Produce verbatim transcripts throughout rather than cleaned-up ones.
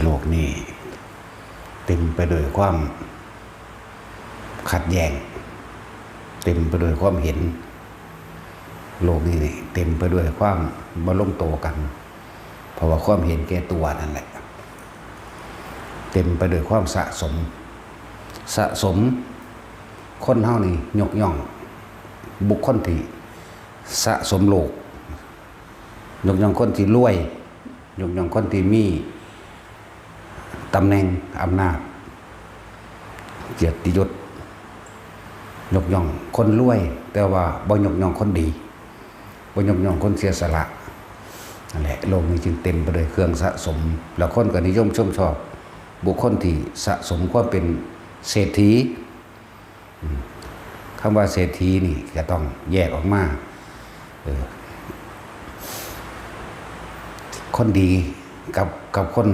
โลกนี้เต็มไปด้วยความขัดแย้ง เต็มไปด้วยความเห็น โลกนี้นี่เต็มไปด้วยความบ่ลงตัวกัน เพราะว่าความเห็นแก่ตัวนั่นแหละ เต็มไปด้วยความสะสม สะสม คนเฮานี่ยกย่องบุคคลที่สะสมโลก ยกย่องคนที่รวย ยกย่องคนที่มีตำแหน่งอำนาจ เกียรติยศ ยกย่องคนรวย แต่ว่าบ่ยกย่องคนดี บ่ยกย่องคนเสียสละ นั่นแหละ โลกนี้จึงเต็มไปด้วยเครื่องสะสม แล้วคนก็นิยมชมชอบบุคคลที่สะสมความเป็นเศรษฐี อืม คำว่าเศรษฐีนี่ก็ต้องแยกออกมา เออ คนดีกับ กับคน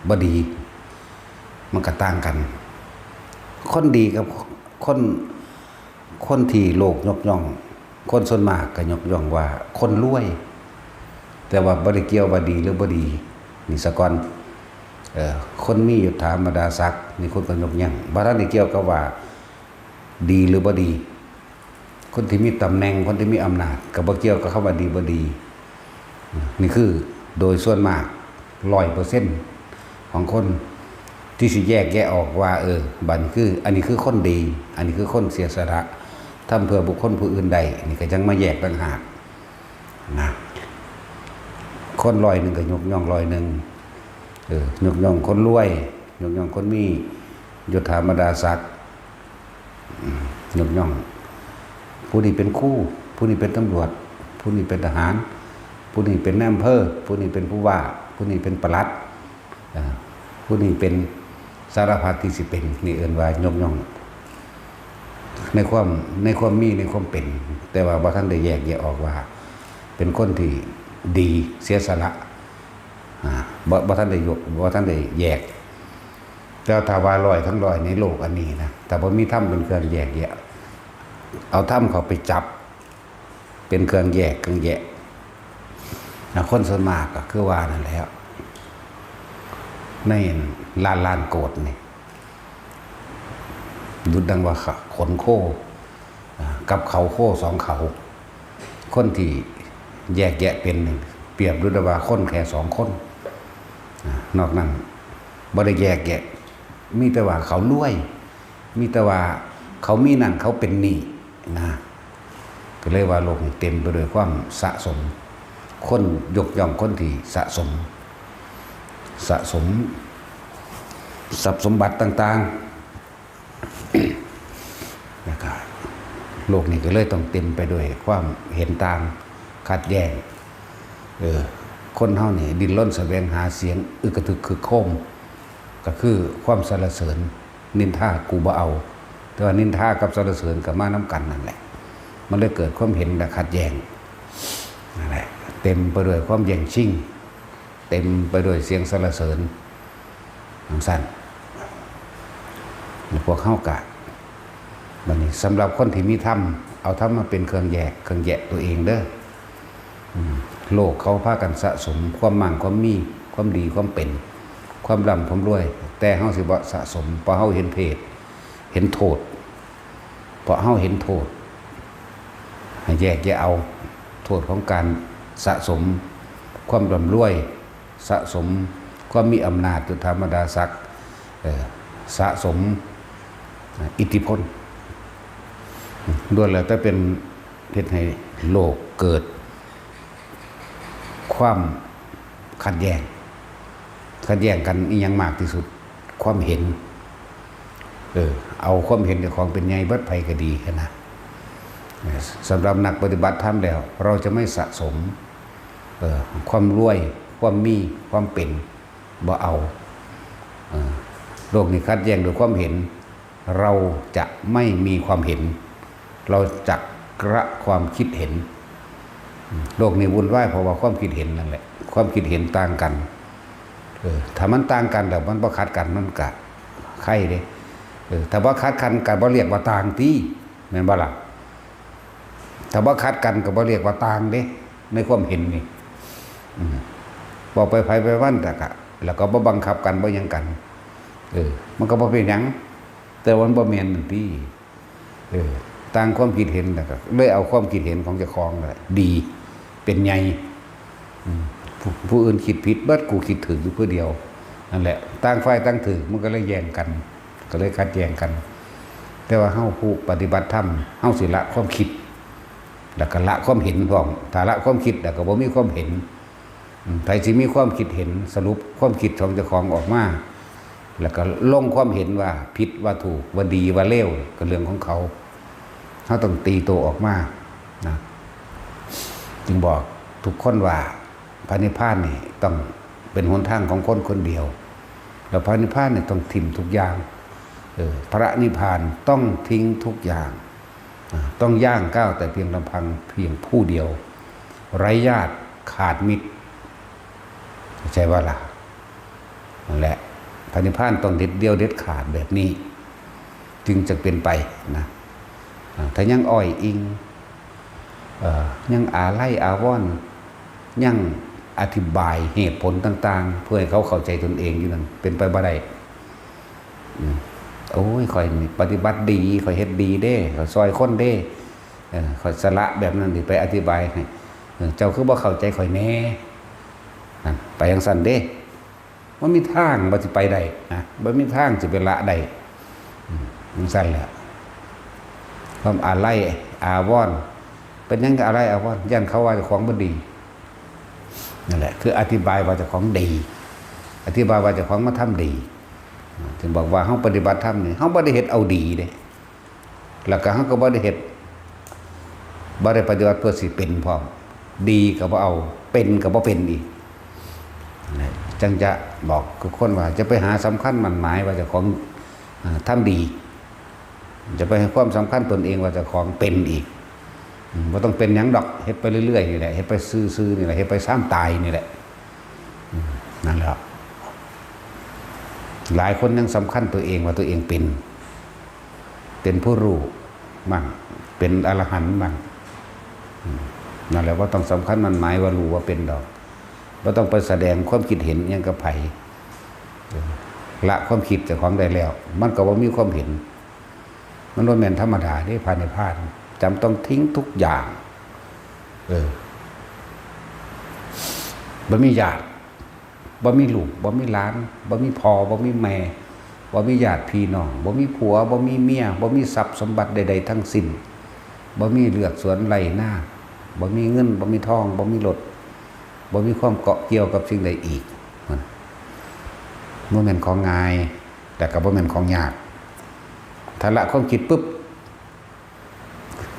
บ่ดี มันก็ต่างกัน คนดีกับคน คนที่โลกยกย่อง คนส่วนมากก็ยกย่องว่าคนรวย แต่ว่าบ่ได้เกี่ยวว่าดีหรือบ่ดี นี่ซะก่อน เอ่อ คนมียศถาบรรดาศักดิ์ นี่คนก็ยกย่อง บ่ทันได้เกี่ยวกับว่าดีหรือบ่ดี คนที่มีตำแหน่ง คนที่มีอำนาจ ก็บ่เกี่ยวกับคำว่าดีบ่ดี นี่คือโดยส่วนมาก ร้อยเปอร์เซ็นต์ ของคนที่สิแยกแยะออกว่า เออ บัดนี้คือ อันนี้คือคนดี อันนี้คือคนเสียสละ ทำเพื่อบุคคลผู้อื่นได้ นี่ก็จั่งมาแยกต่างหากนะ คนร้อยหนึ่งก็ยกย่องร้อยหนึ่ง เออ ยกย่องคนรวย ยกย่องคนมียศถาบรรดาศักดิ์ อืม ยกย่อง ผู้นี้เป็นครู ผู้นี้เป็นตำรวจ ผู้นี้เป็นทหาร ผู้นี้เป็นนายอำเภอ ผู้นี้เป็นผู้ว่า ผู้นี้เป็นปลัด อ่า ผู้นี้เป็นสารพัดที่สิเป็น นี่เอิ้นว่ายกย่อง ในความ ในความมี ในความเป็น แต่ว่าบ่ทันได้แยกแยะออกว่า เป็นคนที่ดี เสียสละ อ่า บ่ บ่ทันได้ยก บ่ทันได้แยก แต่ถ้าว่าร้อยทั้งร้อยในโลกอันนี้นะ ถ้าบ่มีธรรมเป็นเครื่องแยกแยะ เอาธรรมเข้าไปจับ เป็นเครื่องแยก เครื่องแยะ นะ คนส่วนมากก็คือว่านั่นแหละ ในล้านล้านโกดนี่ ดุจดังว่าขนโค อ่า กับเขาโคสองเขา คนที่แยกแยะเป็นนี่ เปรียบดุจดังว่าคนแค่สองคน อ่า นอกนั้นบ่ได้แยกแยะ มีแต่ว่าเขารวย มีแต่ว่าเขามีนั่น เขาเป็นนี่นะ ก็เลยว่าโลกนี้เต็มไปด้วยความสะสม คนยกย่องคนที่สะสม สะสมทรัพย์สมบัติต่างๆ แล้วก็โลกนี้ก็เลยต้องเต็มไปด้วยความเห็นต่าง ขัดแย้ง เออ คนเฮานี่ดิ้นรนแสวงหาเสียง อึกกระทึกคึกโครม ก็คือความสรรเสริญ นินทากูบ่เอา แต่ว่านินทากับสรรเสริญก็มานำกันนั่นแหละ มันเลยเกิดความเห็นและขัดแย้ง นั่นแหละ เต็มไปด้วยความแย่งชิง เต็มไปด้วยเสียงสรรเสริญ จั่งซั้น พวกเฮากะ บัดนี้สำหรับคนที่มีธรรม เอาธรรมมาเป็นเครื่องแยก เครื่องแยะตัวเองเด้อ อืม โลกเขาพากันสะสมความมั่งความมี ความดีความเป็น ความร่ำความรวย แต่เฮาสิบ่สะสม เพราะเฮาเห็นเพศ เห็นโทษ เพราะเฮาเห็นโทษ ให้แยกแยะเอาโทษของการสะสมความร่ำรวย สะสมความมีอำนาจ ยศถาบรรดาศักดิ์ เอ่อ สะสมอิทธิพล ล้วนแล้วแต่เป็นเฮ็ดให้โลกเกิดความขัดแย้ง ขัดแย้งกันอิหยังมากที่สุด ความเห็น เออ เอาความเห็นเจ้าของเป็นใหญ่ เบิดไผก็ดีหั้นนะ เออ สำหรับนักปฏิบัติธรรมแล้ว เราจะไม่สะสม เออ ความรวย ความมี ความเป็น บ่เอา เออ โลกนี้ขัดแย้งด้วยความเห็น เราจะไม่มีความเห็น เราจะกระความคิดเห็น โลกนี้วุ่นวายเพราะว่าความคิดเห็นนั่นแหละ ความคิดเห็นต่างกัน เออ ถ้ามันต่างกันแล้วมันบ่ขัดกัน มันกะไคเด้ เออ ถ้าบ่ขัดกันกะบ่เรียกว่าต่างติ แม่นบ่ล่ะ ถ้าบ่ขัดกันกะบ่เรียกว่าต่างเด้ ในความเห็นนี่ อืม เว้าไปไผไปมัน แต่กะ แล้วก็บ่บังคับกัน บ่หยังกัน เออ มันก็บ่เป็นหยัง แต่ว่ามันบ่แม่นนั่นติ เออ ต่างความคิดเห็น แล้วก็เลยเอาความคิดเห็นของเจ้าของนั่นแหละดี เป็นใหญ่ อืม ผู้ ผู้อื่นคิดผิดเบิด กูคิดถูกอยู่ผู้เดียว นั่นแหละ ต่างฝ่ายต่างถูก มันก็เลยแย่งกัน ก็เลยขัดแย้งกัน แต่ว่าเฮาผู้ปฏิบัติธรรม เฮาสิละความคิด แล้วก็ละความเห็นพร้อม ถ้าละความคิดแล้วก็บ่มีความเห็น อืม ไผสิมีความคิดเห็น สรุปความคิดของเจ้าของออกมา แล้วก็ลงความเห็นว่าผิดว่าถูก ว่าดีว่าเลว ก็เรื่องของเขา เฮาต้องตีตัวออกมานะ จึงบอกทุกคนว่าพระนิพพานนี่ต้องเป็นหนทางของคนคนเดียว แล้วพระนิพพานนี่ต้องถิ่มทุกอย่าง เออ พระนิพพานต้องทิ้งทุกอย่าง อ่า ต้องย่างก้าวแต่เพียงลำพังเพียงผู้เดียว ไร้ญาติขาดมิตร เข้าใจบ่ล่ะ นั่นแหละ พระนิพพานต้องเด็ดเดี่ยวเด็ดขาดแบบนี้ จึงจะเป็นไปนะ อ่า ถ้ายังอ้อยอิง เอ่อ ยังอาลัยอาวรณ์ ยังอธิบายเหตุผลต่างๆ เพื่อให้เขาเข้าใจตนเองอยู่นั่น เป็นไปบ่ได้ อืม โอ้ย ข้อยนี่ปฏิบัติดี ข้อยเฮ็ดดีเด้ ข้อยซ่อยคนเด้ เออ ข้อยสละแบบนั้นนี่ ไปอธิบายให้ เออ เจ้าคือบ่เข้าใจข้อยแหน่ นั่น ไปจั่งซั้นเด้ บ่มีทางว่าสิไปได้นะ บ่มีทางสิไปละได้ อืม จั่งซั้นแหละ ความอาลัยอาวรณ์ เป็นหยังก็อาลัยอาวรณ์ ย้านเขาว่าเจ้าของบ่ดี นั่นแหละ คืออธิบายว่าเจ้าของดี อธิบายว่าเจ้าของมาทำดี ถึงบอกว่าเฮาปฏิบัติธรรมนี่ เฮาบ่ได้เฮ็ดเอาดีเด้ แล้วก็เฮาก็บ่ได้เฮ็ด บ่ได้ปฏิบัติเพื่อสิเป็นพร้อม ดีก็บ่เอา เป็นก็บ่เป็นอีก นั่นแหละ จั่งจะบอกทุกคนว่า จะไปหาสำคัญหมั้นหมายว่าเจ้าของ อ่า ทำดี จะไปให้ความสำคัญตนเองว่าเจ้าของเป็นอีก อืม บ่ต้องเป็นหยังดอก เฮ็ดไปเรื่อยๆนี่แหละ เฮ็ดไปซื่อๆนี่แหละ เฮ็ดไปซ่ามตายนี่แหละ อืม นั่นแหละ หลายคนยังสำคัญตัวเองว่าตัวเองเป็น เป็นผู้รู้มั่ง เป็นอรหันต์มั่ง อืม นั่นแหละ บ่ต้องสำคัญหมั้นหมายว่ารู้ว่าเป็นดอก บ่ต้องไปแสดงความคิดเห็นหยังกับไผ เออ ละความคิดเจ้าของได้แล้ว มันก็บ่มีความเห็น มันบ่แม่นธรรมดาเด้ พระนิพพาน จำต้องทิ้งทุกอย่าง เออ บ่มีญาติ บ่มีลูก บ่มีหลาน บ่มีพ่อ บ่มีแม่ บ่มีญาติพี่น้อง บ่มีผัว บ่มีเมีย บ่มีทรัพย์สมบัติใดๆทั้งสิ้น บ่มีเฮือนสวนไร่นา บ่มีเงิน บ่มีทอง บ่มีรถ บ่มีความเกาะเกี่ยวกับสิ่งใดอีก บ่แม่นของง่าย แต่ก็บ่แม่นของยาก ถ้าละความคิดปุ๊บ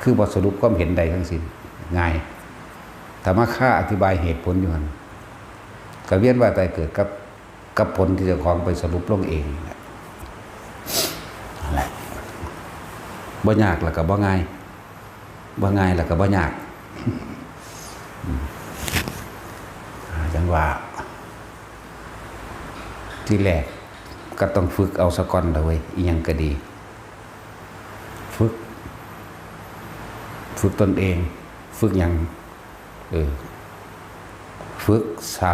คือบ่สรุปความเห็นใดทั้งสิ้น ง่าย ถ้ามาคาอธิบายเหตุผลอยู่หั่น ก็เวียนว่ายตายเกิดกับ กับผลที่เจ้าของไปสรุปลงเองนั่นแหละ นั่นแหละ บ่ยากแล้วก็บ่ง่าย บ่ง่ายแล้วก็บ่ยาก อืม อ่า จั่งว่า ทีแรกก็ต้องฝึกเอาซะก่อนเด้อเว้ย อิหยังก็ดี ฝึก ฝึกตนเอง ฝึกหยัง เออ ฝึกสา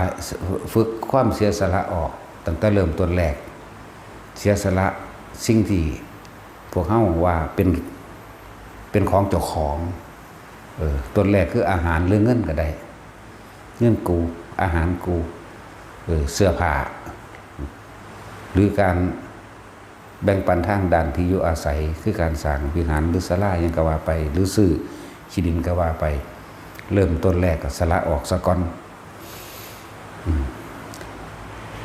ฝึกความเสียสละออก ตั้งแต่เริ่มต้นแรก เสียสละสิ่งที่พวกเฮาว่าเป็น เป็นของเจ้าของ เออ ต้นแรกคืออาหารหรือเงินก็ได้ เงินกู อาหารกู เออ เสื้อผ้า หรือการแบ่งปันทางด้านที่อยู่อาศัย คือการสร้างวิหารหรือศาลาหยังก็ว่าไป หรือซื้อที่ดินก็ว่าไป เริ่มต้นแรกก็สละออกซะก่อน อืม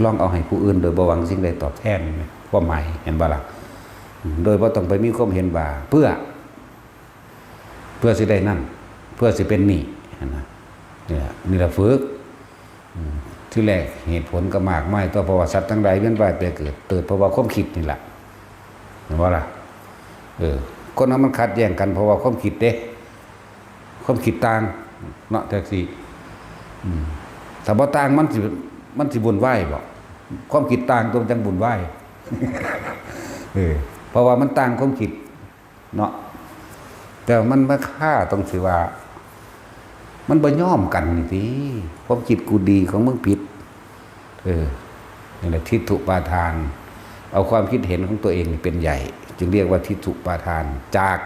ลองเอาให้ผู้อื่นโดยบ่หวังสิ่งใดตอบแทน ความหมายเห็นบ่ล่ะ อืม โดยบ่ต้องไปมีความเห็นว่า เพื่อ เพื่อสิได้นั่น เพื่อสิเป็นนี่ หั้นนะ นี่แหละ นี่แหละฝึก อืม ทีแรกเหตุผลก็มากมาย ตัว เพราะว่าสัตว์ทั้งหลายเวียนว่ายตายเกิด เกิดเพราะว่าความคิดนี่แหละ เห็นบ่ล่ะ เออ คนเฮามันขัดแย้งกันเพราะว่าความคิดเด้ ความคิดต่างเนาะ จั่งซี้ อืม ถ้าบ่ต่างมันสิ มันสิวุ่นวายบ่ ความคิดต่างตัวมันจั่งวุ่นวาย เออ เพราะว่ามันต่างความคิดเนาะ แต่มันมาคาตรงที่ว่า มันบ่ยอมกันนี่ติ ความคิดกูดีของมึงผิด เออ นี่แหละ ทิฏฐุปาทาน เอาความคิดเห็นของตัวเองเป็นใหญ่ จึงเรียกว่าทิฏฐุปาทาน จาก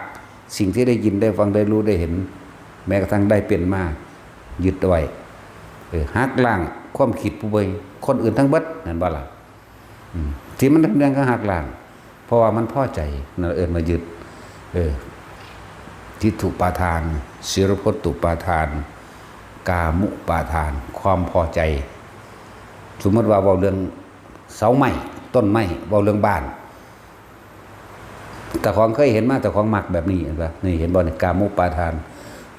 สิ่งที่ได้ยินได้ฟังได้รู้ได้เห็น แม้กระทั่งได้เป็นมา ยึดเอาไว้ เออ หักล้างความคิดผู้ใด คนอื่นทั้งเบิด นั่นบ่ล่ะ อืม ที่มันเรื่องก็หักล้าง เพราะว่ามันพอใจ นั่นเอิ้นมายึด เออ ทิฏฐุปาทาน สีลพัตตุปาทาน กามุปาทาน ความพอใจ สมมติว่าเว้าเรื่องเสาไม้ ต้นไม้ เว้าเรื่องบ้าน เจ้าของเคยเห็นมา เจ้าของมักแบบนี้ เห็นปะ นี่ เห็นบ่ นี่ กามุปาทาน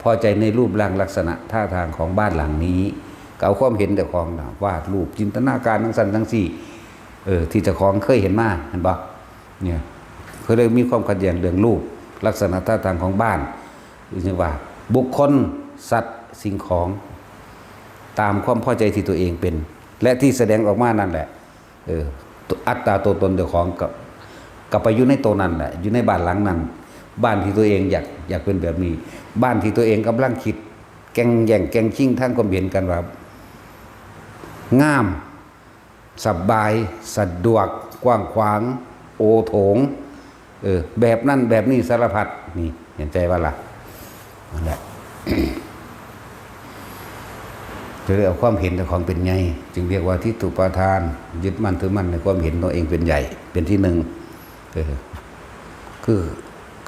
พอใจในรูปร่างลักษณะท่าทางของบ้านหลังนี้ ก็เอาความเห็นเจ้าของน่ะ วาดรูป จินตนาการทั้งสั้นทั้งสี่ เออ ที่เจ้าของเคยเห็นมา เห็นปะ เนี่ย เขาเลยมีความขัดแย้งเรื่องรูปลักษณะท่าทางของบ้าน หรือว่าบุคคล สัตว์ สิ่งของ ตามความพอใจที่ตัวเองเป็น และที่แสดงออกมานั่นแหละ เออ ตัวอัตตาตัวตนเจ้าของก็ ก็ไปอยู่ในตัวนั้นแหละ อยู่ในบ้านหลังนั้น บ้านที่ตัวเองอยาก อยากเป็นแบบนี้ บ้านที่ตัวเองกำลังคิด แก่งแย่งแก่งชิงทางความเห็นกันว่า งาม สบาย สะดวก กว้างขวาง โอโถง เออ แบบนั้นแบบนี้สารพัด นี่ เห็นใจว่าล่ะ นั่นแหละ จะเรียกเอาความเห็นเจ้าของเป็นใหญ่ จึงเรียกว่าทิฏฐุปาทาน ยึดมั่นถือมั่นในความเห็นตัวเองเป็นใหญ่ เป็นที่หนึ่ง เออ คือ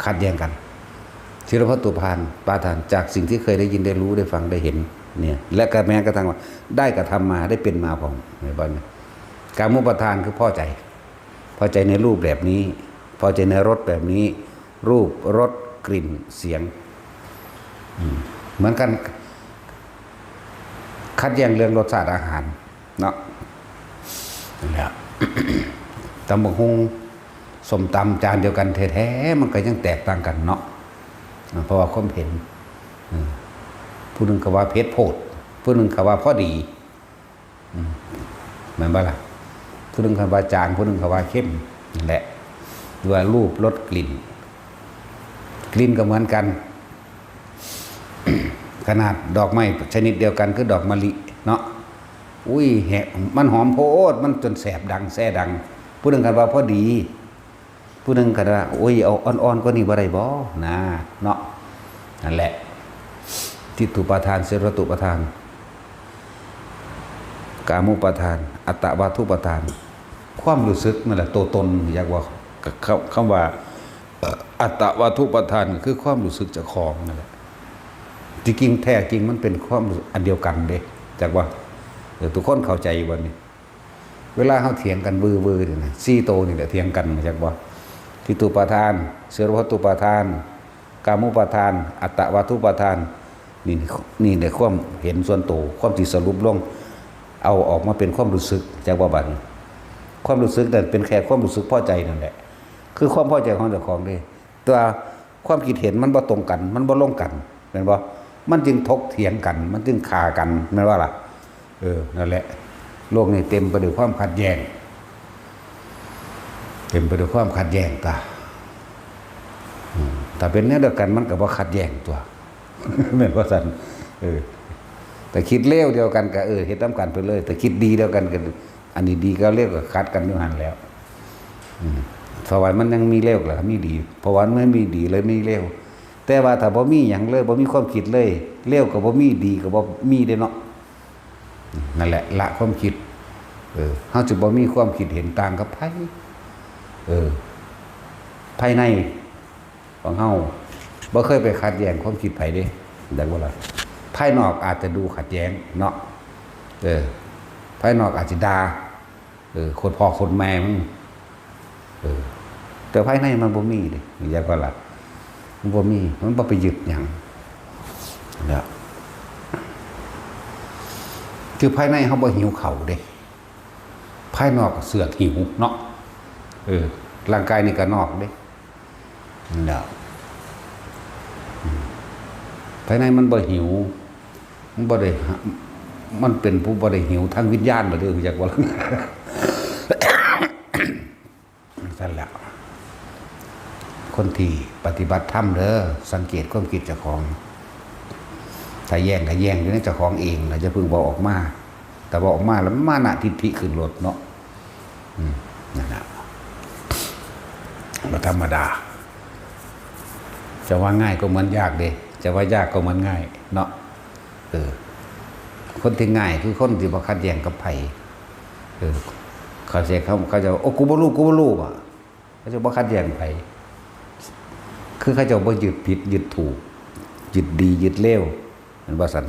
ขัดแย้งกัน สีลพัตตุปาทาน ปาทาน จากสิ่งที่เคยได้ยินได้รู้ได้ฟังได้เห็น เนี่ย และก็แม้กระทั่งว่าได้กระทำมา ได้เป็นมาของ ในบ้านนี้ กามุปาทานคือพอใจ พอใจในรูปแบบนี้ พอใจในรสแบบนี้ รูป รส กลิ่น เสียง อืม เหมือนกัน ขัดแย้งเรื่องรสชาติอาหาร เนาะ นั่นแหละ ตำบักหุ่ง ส้มตำจานเดียวกันแท้ๆ มันก็ยังแตกต่างกันเนาะ เพราะว่าความเห็น อืม ผู้หนึ่งก็ว่าเผ็ดโพด ผู้หนึ่งก็ว่าพอดี อืม แม่นบ่ล่ะ ผู้หนึ่งก็ว่าจาง ผู้หนึ่งก็ว่าเค็ม นั่นแหละ หรือว่ารูป รส กลิ่น กลิ่นก็เหมือนกัน ขนาดดอกไม้ชนิดเดียวกันคือดอกมะลิเนาะ อุ้ย แหะ มันหอมโพด มันจนแสบดังแสดัง ผู้หนึ่งก็ว่าพอดี ผู้หนึ่งก็ว่า โอ้ย เอาอ่อนๆกว่านี้บ่ได้บ่ นะ เนาะ นั่นแหละ ทิฏฐุปาทาน สีลพัตตุปาทาน กามุปาทาน อัตตวาทุปาทาน ความรู้สึกนั่นแหละ ตัวตน อยากว่า คำ คำว่า เอ่อ อัตตวาทุปาทาน ก็คือความรู้สึกเจ้าของนั่นแหละ ที่จริงแท้จริงมันเป็นความรู้สึกอันเดียวกันเด้ จักว่า เออ ทุกคนเข้าใจบ่นี่ เวลาเฮาเถียงกันวือๆนี่นะ สี่โตนี่แหละเถียงกัน จักบ่ ทิฏฐุปาทาน สีลพัตตุปาทาน กามุปาทาน อัตตวาทุปาทาน นี่ นี่ในความเห็นส่วนโต ความที่สรุปลง เอาออกมาเป็นความรู้สึก จักบ่บัดนี้ ความรู้สึกนั่นเป็นแค่ความรู้สึกพอใจนั่นแหละ คือความพอใจของเจ้าของเด้ แต่ว่าความคิดเห็นมันบ่ตรงกัน มันบ่ลงกัน แม่นบ่ มันจึงถกเถียงกัน มันจึงฆ่ากัน แม่นบ่ล่ะ เออ นั่นแหละ โลกนี้เต็มไปด้วยความขัดแย้ง เต็มไปด้วยความขัดแย้งตา อืม ถ้าเป็นแนวเดียวกันมันก็บ่ขัดแย้งตัว แม่นบ่ซั่น เออ แต่คิดเลวเดียวกันก็ เออ เฮ็ดนำกันไปเลย แต่คิดดีเดียวกันก็ อันนี้ดีกับเลวก็ขัดกันอยู่หั่นแหล้ว อืม เพราะว่ามันยังมีเลวแล้วก็มีดี เพราะว่ามันมีดีเลยมีเลว แต่ว่าถ้าบ่มีหยังเลย บ่มีความคิดเลย เลวก็บ่มี ดีก็บ่มีเด้เนาะ นั่นแหละ ละความคิด เออ เฮาสิบ่มีความคิดเห็นต่างกับไผ เออ ภายในของเฮา บ่เคยไปขัดแย้งความคิดไผเด้ จักบ่ล่ะ ภายนอกอาจจะดูขัดแย้งเนาะ เออ ภายนอกอาจสิด่า เออ โคตรพ่อโคตรแม่มึง เออ แต่ภายในมันบ่มีเด้ จักบ่ล่ะ มันบ่มี มันบ่ไปยึดหยัง นะ คือภายในเฮาบ่หิวข้าวเด้ ภายนอกเสือกหิวเนาะ เออ ร่างกายนี่ก็นอกเด้ นั่นแหละ อืม ภายในมันบ่หิว มันบ่ได้หา มันเป็นผู้บ่ได้หิวทางวิญญาณบ่เด้อ รู้จักบ่ล่ะ ซั่นแหละ คนที่ปฏิบัติธรรมเด้อ สังเกตความคิดเจ้าของ ถ้าแย้งก็แย้งอยู่ในเจ้าของเอง แล้วอย่าเพิ่งบอกออกมา แต่บอกออกมาแล้วมานะทิฏฐิขึ้นโลดเนาะ อืมนั่นนะบ่ธรรมดา จะว่าง่ายก็เหมือนยากเด้ จะว่ายากก็เหมือนง่ายเนาะ เออ คนที่ง่ายคือคนที่บ่ขัดแย้งกับไผ เออ เขาเสียเขาเขาจะว่า โอ้ กูบ่รู้ กูบ่รู้ อ่ะ เขาจะบ่ขัดแย้งไผ คือเขาเจ้าบ่ยึดผิดยึดถูก ยึดดียึดเลว แม่นบ่ซั่น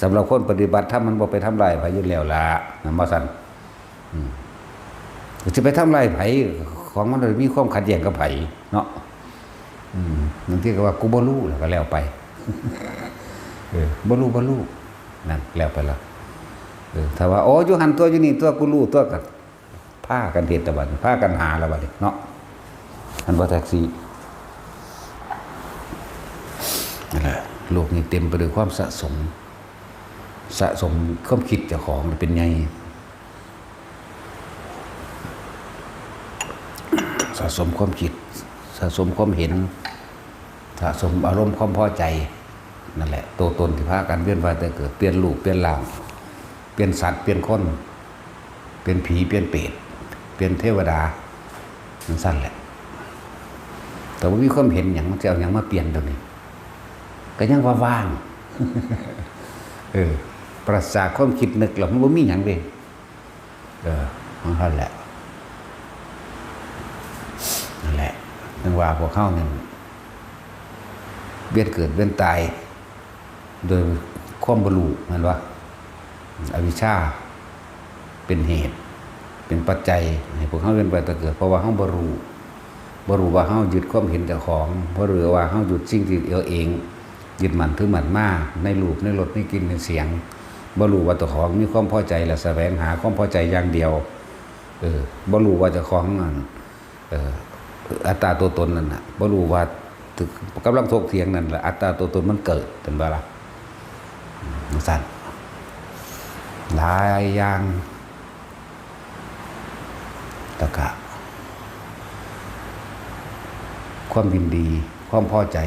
สำหรับคนปฏิบัติธรรมมันบ่ไปทำลายไผอยู่แล้วล่ะ แม่นบ่ซั่น อืม สิไปทำลายไผ ของมันมีความขัดแย้งกับไผเนาะ อืม บางทีก็ว่า กูบ่รู้ แล้วก็แล้วไป เออ บ่รู้ บ่รู้ นั่น แล้วไปละ เออ ถ้าว่า โอ้ อยู่หั่นตัว อยู่นี่ตัว กูรู้ตัว ก็พากันเฮ็ดละบัดนี้ พากันหาละบัดนี้เนาะ อันว่าแท็กซี่ นั่นแหละ โลกนี้เต็มไปด้วยความสะสม สะสมความคิดเจ้าของเป็นไง สะสมความคิด สะสมความเห็น สะสมอารมณ์ความพอใจ นั่นแหละ ตัวตนที่พากันเวียนว่ายแต่เกิด เปลี่ยนรูป เปลี่ยนร่าง เปลี่ยนสัตว์ เปลี่ยนคน เปลี่ยนผี เปลี่ยนเปรต เปลี่ยนเทวดา มันสั้นแหละ แต่ว่ามีความเห็นอย่างมันจะเอาอย่างมาเปลี่ยนตัวนี้ ก็ยังว่าว่าง เออ ปราศจากความคิดนึกแล้วมันบ่มีหยังเลย เออ ของท่านแหละ นั่นแหละ นึกว่าพวกเขาเนี่ยเวียนเกิดเวียนตาย โดยความบ่รู้ แม่นบ่ อวิชชา เป็นเหตุ เป็นปัจจัยให้พวกเขาเวียนว่ายตายเกิด เพราะว่าเขาบ่รู้ บ่รู้ว่าเขายึดความเห็นเจ้าของ บ่รู้ว่าเขายึดสิ่งที่ตัวเอง ยึดมั่นถือมั่นมา ในรูป ในรส ในกลิ่น ในเสียง บ่รู้ว่าเจ้าของมีความพอใจและแสวงหาความพอใจอย่างเดียว เออ บ่รู้ว่าเจ้าของนั่น เออ อัตตาตัวตนนั่นน่ะ บ่รู้ว่า กำลังถกเถียงนั่นแหละ อัตตาตัวตนมันเกิด เป็นบ่ล่ะ อืม ซั่น หลายอย่าง แล้วก็ ความยินดี ความพอใจ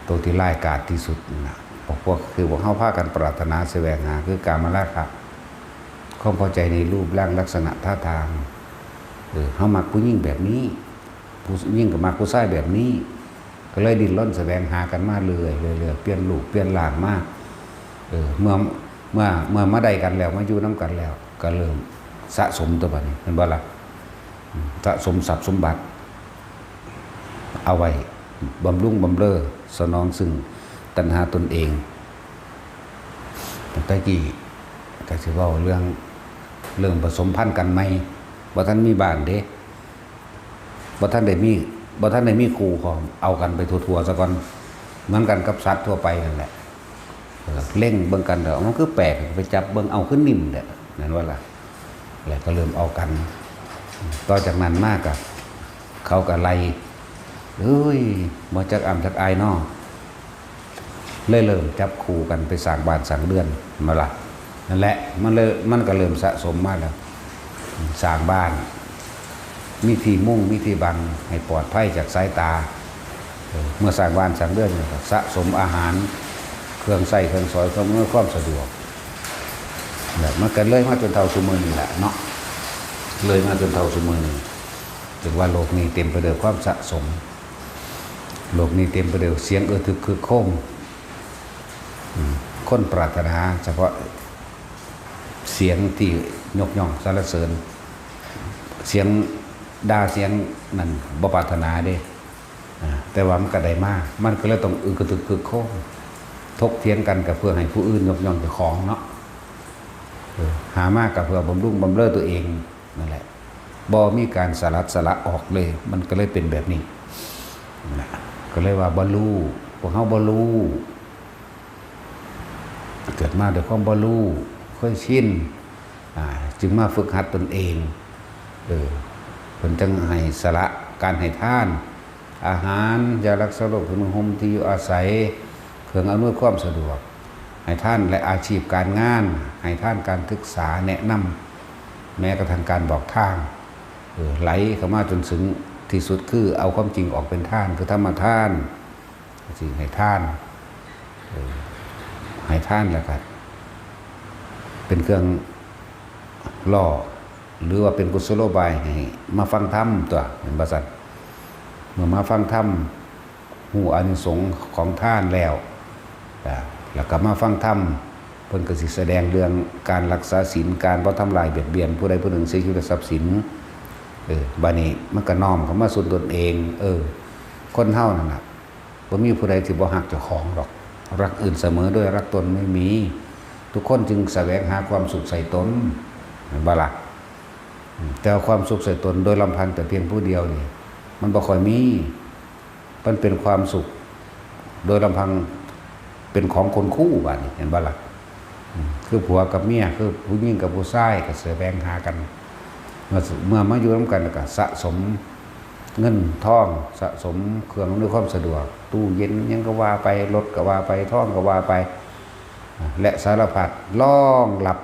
ตัวที่ร้ายกาจที่สุดนั่นน่ะ พวก พวก คือพวกเขาพากันปรารถนาแสวงหา คือกามราคะ ความพอใจในรูปร่างลักษณะท่าทาง เออ เขามักผู้หญิงแบบนี้ ผู้หญิงก็มักผู้ชายแบบนี้ ก็เลยดิ้นรนแสวงหากันมาเรื่อยๆ เรื่อยๆ เปลี่ยนรูปเปลี่ยนร่างมา เออ เมื่อ เมื่อ เมื่อมาได้กันแล้ว มาอยู่นำกันแล้ว ก็เริ่มสะสมตัวบัดนี้ แม่นบ่ล่ะ อืม สะสมทรัพย์สมบัติ เอาไว้บำรุงบำเรอ สนองซึ่งตัณหาตนเอง แต่กี้ก็สิเว้าเรื่อง เรื่องผสมพันธุ์กันใหม่ บ่ทันมีบ้านเด้ บ่ทันได้มี บ่ทันได้มีคู่ครอง เอากันไปทั่วๆ ซะก่อน เหมือนกันกับสัตว์ทั่วไปนั่นแหละ เออ เล็งเบิ่งกันแล้ว มันคือแปลก ไปจับเบิ่ง เอา คือนิ่มแท้ แม่นบ่ล่ะ แล้วก็เริ่มเอากัน ต่อจากนั้นมาก็ เขาก็ไล่ เอ้ย บ่จักอำจักอายน้อ เลยเริ่มจับคู่กันไปสร้างบ้านสร้างเรือน แม่นบ่ล่ะ นั่นแหละ มันเลย มันก็เริ่มสะสมมาแล้ว สร้างบ้าน มีที่มุง มีที่บัง ให้ปลอดภัยจากสายตา เออ เมื่อสร้างบ้านสร้างเรือนแล้วก็สะสมอาหาร เครื่องใช้เครื่องสอย เครื่องอำนวยความสะดวก แบบมันก็เลยมาจนเฒ่าซุมื้อนี้แหละเนาะ เลยมาจนเฒ่าซุมื้อนี้ ถือว่าโลกนี้เต็มไปด้วยความสะสม โลกนี้เต็มไปด้วยเสียงเออทึกครึกโครม อืม คนปรารถนาเฉพาะเสียงที่ยกย่องสรรเสริญ เสียงด่าเสียงนั่นบ่ปรารถนาเด้ อ่า แต่ว่ามันก็ได้มา มันก็เลยต้องอึกกระทึกครึกโครม ถกเถียงกันก็เพื่อให้ผู้อื่นยกย่องเจ้าของเนาะ เออ หามาก็เพื่อบำรุงบำเรอตัวเองนั่นแหละ บ่มีการสลัดสละออกเลย มันก็เลยเป็นแบบนี้นะ ก็เลยว่าบ่รู้ พวกเฮาบ่รู้ เกิดมาด้วยความบ่รู้ เคยชิน อ่า จึงมาฝึกหัดตนเอง เออ เพิ่นจังให้สละการให้ทาน อาหาร ยารักษาโรค เครื่องนุ่งห่ม ที่อยู่อาศัย เครื่องอำนวยความสะดวก ให้ทานและอาชีพการงาน ให้ทานการศึกษา แนะนำ แม้กระทั่งการบอกทาง เออ ไหลเข้ามาจนถึงที่สุดคือเอาความจริงออกเป็นทาน คือธรรมทาน สิให้ทาน เออ ให้ทานแล้วก็เป็นเครื่องหล่อ หรือว่าเป็นกุศโลบายให้มาฟังธรรมตัว แม่นบ่ซั่น เมื่อมาฟังธรรม ฮู้อานิสงส์ของทานแล้ว อ่า แล้วก็มาฟังธรรม เพิ่นก็สิแสดงเรื่องการรักษาศีล การบ่ทำลายเบียดเบียนผู้ใดผู้หนึ่งเสียชีวิตและทรัพย์สิน เออ บัดนี้มันก็น้อมเข้ามาสู่ตนเอง เออ คนเฮานั่นน่ะ บ่มีผู้ใดที่บ่ฮักเจ้าของดอก รักอื่นเสมอด้วยรักตนไม่มี ทุกคนจึงแสวงหาความสุขใส่ตน แม่นบ่ล่ะ อืม แต่ว่าความสุขใส่ตนโดยลำพังแต่เพียงผู้เดียวนี่ มันบ่ค่อยมี มันเป็นความสุข โดยลำพังเป็นของคนคู่ บาดนี้ แม่นบ่ล่ะ อืม คือผัวกับเมีย คือผู้หญิงกับผู้ชายก็แสวงหากัน เมื่อ เมื่อมาอยู่นำกันแล้วก็สะสมเงินทอง สะสมเครื่องอำนวยความสะดวก ตู้เย็นหยังก็ว่าไป รถก็ว่าไป ทองก็ว่าไป และสารพัดรองรับ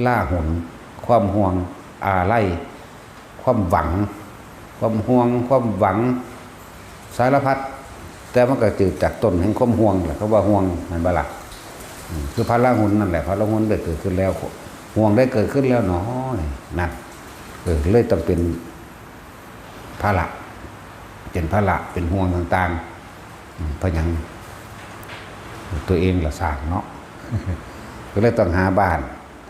ล่าหน ความห่วง อาลัย ความหวัง ความห่วง ความหวัง สารพัด แต่มันก็เกิดจากต้นแห่งความห่วงแหละ เขาว่าห่วง แม่นบ่ล่ะ อืม คือพระราหุลนั่นแหละ พระราหุลได้เกิดขึ้นแล้ว ห่วงได้เกิดขึ้นแล้วหนอ นั่น เออ เลยต้องเป็นภาระ เป็นภาระ เป็นห่วงต่างๆ อืม เพราะหยัง ตัวเองละสร้างเนาะ ก็เลยต้องหาบ้าน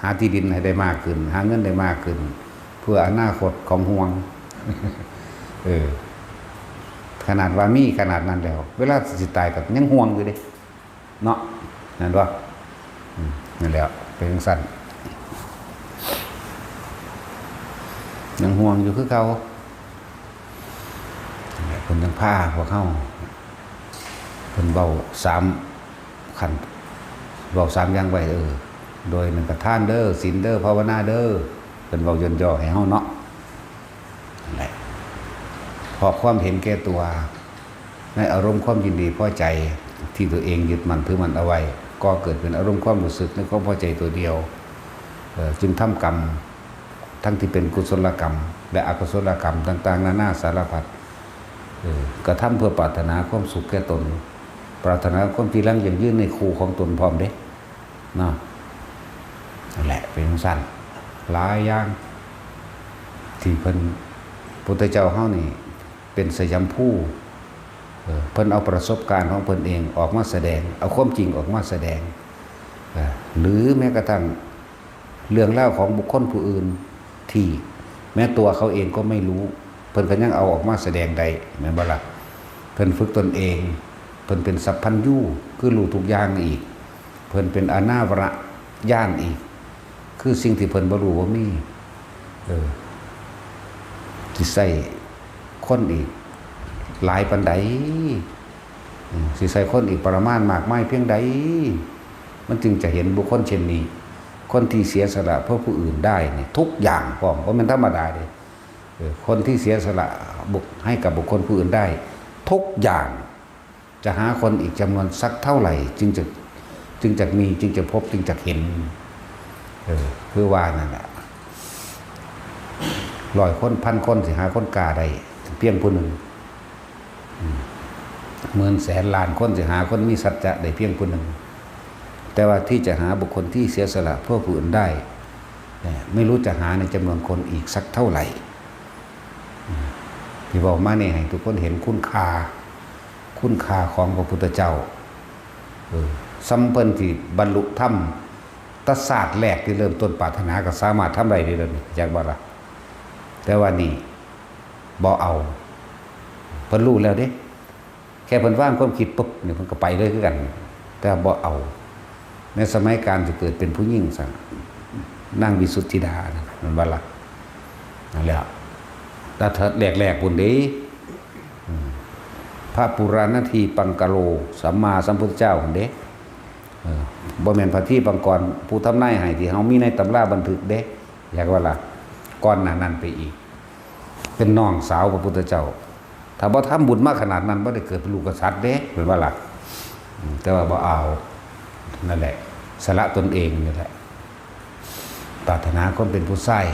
หาที่ดินให้ได้มากขึ้น หาเงินได้มากขึ้น เพื่ออนาคตของห่วง เออ ขนาดว่ามีขนาดนั้นแล้ว เวลาสิตายก็ยังห่วงอยู่เด้ เนาะ นั่นบ่ อืม นั่นแหละ เป็นจั่งซั้น ยังห่วงอยู่คือเก่า นั่นแหละ เพิ่นจั่งพาพวกเฮา เพิ่นเว้าสามขั้น เว้าสามอย่างไว้ เออ โดยหนึ่งก็ทานเด้อ ศีลเด้อ ภาวนาเด้อ เพิ่นเว้าย่นย่อให้เฮาเนาะ นั่นแหละ เพราะความเห็นแก่ตัว ในอารมณ์ความยินดีพอใจที่ตัวเองยึดมั่นถือมั่นเอาไว้ ก็เกิดเป็นอารมณ์ความรู้สึกในความพอใจตัวเดียว เอ่อ จึงทำกรรม ทั้งที่เป็นกุศลกรรม และอกุศลกรรมต่างๆ นานาสารพัด เอ่อ กระทำเพื่อปรารถนาความสุขแก่ตน ปรารถนาความจีรังยั่งยืนในคู่ของตนพร้อมเด้ เนาะ นั่นแหละ เป็นจั่งซั้น หลายอย่าง ที่เพิ่น พุทธเจ้าเฮานี่ เป็นสยามภู เออ เพิ่นเอาประสบการณ์ของเพิ่นเองออกมาแสดง เอาความจริงออกมาแสดง เออ หรือแม้กระทั่งเรื่องราวของบุคคลผู้อื่น ที่แม้ตัวเขาเองก็ไม่รู้ เพิ่นก็ยังเอาออกมาแสดงได้ แม่นบ่ล่ะ เพิ่นฝึกตนเอง เพิ่นเป็นสัพพัญญู คือรู้ทุกอย่างอีก เพิ่นเป็นอนาวรญาณอีก คือสิ่งที่เพิ่นบ่รู้บ่มี เออ สิใช้คนอีกหลายปานใด อืม สิใช้คนอีกประมาณมากมายเพียงใด มันจึงจะเห็นบุคคลเช่นนี้ คนที่เสียสละเพื่อผู้อื่นได้นี่ทุกอย่างพร้อม บ่แม่นธรรมดาเด้ เออ คนที่เสียสละบุค- ให้กับบุคคลผู้อื่นได้ ทุกอย่าง จะหาคนอีกจำนวนสักเท่าไหร่ จึงจะ จึงจะมี จึงจะพบ จึงจะเห็น เออ คือว่านั่นแหละ ร้อยคน พันคน สิหาคนกล้าได้เพียงผู้หนึ่ง อืม หมื่นแสนล้านคน สิหาคนมีสัจจะได้เพียงผู้หนึ่ง แต่ว่าที่จะหาบุคคลที่เสียสละเพื่อผู้อื่นได้เนี่ย ไม่รู้จะหาในจำนวนคนอีกสักเท่าไหร่ อืม ที่เว้ามานี่ให้ทุกคนเห็นคุณค่า คุณค่าของพระพุทธเจ้า เออ ส่ำเพิ่นที่บรรลุธรรม แต่ชาติแรกที่เริ่มต้นปรารถนาก็สามารถทำได้เด้อ เดี๋ยวนี้ จักบ่ล่ะ แต่ว่านี่บ่เอา เพิ่นรู้แล้วเด้ แค่เพิ่นวางความคิดปุ๊บนี่เพิ่นก็ไปเลยคือกัน แต่บ่เอา ในสมัยการที่เกิดเป็นผู้หญิงซะ นางวิสุทธิดานั่นน่ะ แม่นบ่ล่ะ นั่นแหละ แต่แรกๆ พุ้นเด้ อืม พระปุราณทีปังกะโล สัมมาสัมพุทธเจ้าพุ้นเด้ เออ บ่แม่นพระทีปังกร ผู้ทำนายให้ที่เฮามีในตำราบันทึกเด้ อยากว่าล่ะ ก่อนหน้านั้นไปอีก เป็นน้องสาวพระพุทธเจ้า ถ้าบ่ทำบุญมาขนาดนั้น บ่ได้เกิดเป็นลูกกษัตริย์เด้ แม่นบ่ล่ะ อืม แต่ว่าบ่เอา นั่นแหละ สละตนเองนี่แหละ ปรารถนาคนเป็นผู้ชาย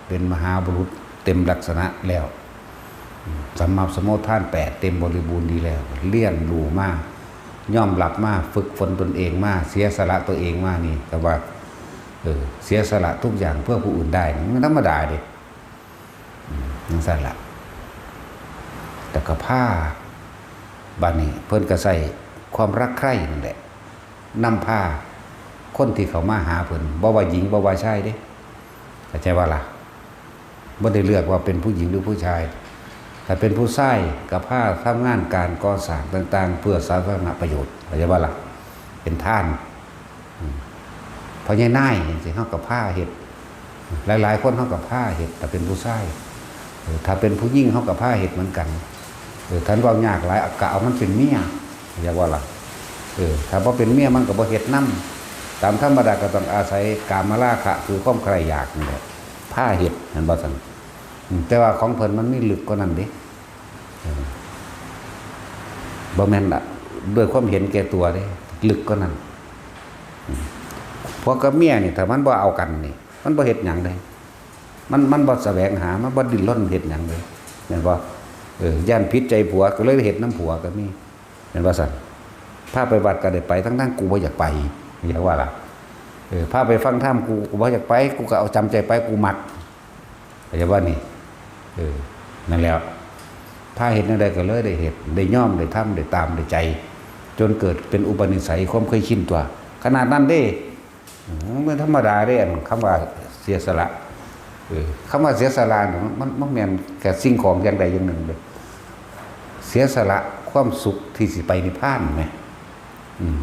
เป็นมหาบุรุษเต็มลักษณะแล้ว อืม สัมมาสโมทานแปดเต็มบริบูรณ์ดีแล้ว เรียนรู้มา ยอมรับมา ฝึกฝนตนเองมา เสียสละตัวเองมานี่ แต่ว่า เออ เสียสละทุกอย่างเพื่อผู้อื่นได้ มันธรรมดาเด้ อืม จั่งซั้นล่ะ แต่ก็พา บัดนี้เพิ่นก็ใช้ความรักใคร่นั่นแหละ นำพาคนที่เข้ามาหาเพิ่น บ่ว่าหญิง บ่ว่าชายเด้ เข้าใจบ่ล่ะ บ่ได้เลือกว่าเป็นผู้หญิงหรือผู้ชาย ถ้าเป็นผู้ชายก็พาทำงานการก่อสร้างต่างๆ เพื่อสาธารณประโยชน์ เข้าใจบ่ล่ะ เป็นทาน อืม พ่อใหญ่นายจั่งซี้ เฮาก็พาเฮ็ด หลายๆ คนเฮาก็พาเฮ็ด ถ้าเป็นผู้ชาย เออ ถ้าเป็นผู้หญิงเฮาก็พาเฮ็ดเหมือนกัน เออ คันเว้ายากหลาย ก็เอามันเป็นเมีย เข้าใจบ่ล่ะ เออ ถ้าบ่เป็นเมียมันก็บ่เฮ็ดนำ ตามธรรมดาก็ต้องอาศัยกามราคะ คือความใคร่อยากนี่แหละ พาเฮ็ด แม่นบ่ซั่น อืม แต่ว่าของเพิ่นมันมีลึกกว่านั้นเด้ เออ บ่แม่นละ ด้วยความเห็นแก่ตัวเด้ ลึกกว่านั้น อืม ผัวกับเมียนี่ ถ้ามันบ่เอากันนี่ มันบ่เฮ็ดหยังเลย มัน มันบ่แสวงหา มันบ่ดิ้นรนเฮ็ดหยังเลย แม่นบ่ เออ ย้านผิดใจผัว ก็เลยเฮ็ดนำผัวก็มี แม่นบ่ซั่น พาไปวัดก็ได้ไป ทั้งๆ กูบ่อยากไป อยากว่าล่ะ เออ พาไปฟังธรรม กู กูบ่อยากไป กูก็เอาจำใจไป กูมัก เข้าใจบ่นี่ เออ นั่นแหละ พาเฮ็ดแนวใดก็เลยได้เฮ็ด ได้ยอม ได้ทำ ได้ตาม ได้ใจ จนเกิดเป็นอุปนิสัย ความเคยชินตัว ขนาดนั้นเด้ อืม มันธรรมดาเด้ อันคำว่าเสียสละ เออ คำว่าเสียสละนี่ มัน มันแม่นแค่สิ่งของอย่างใดอย่างหนึ่งเด้ เสียสละความสุขที่สิไปนิพพานแหม อืม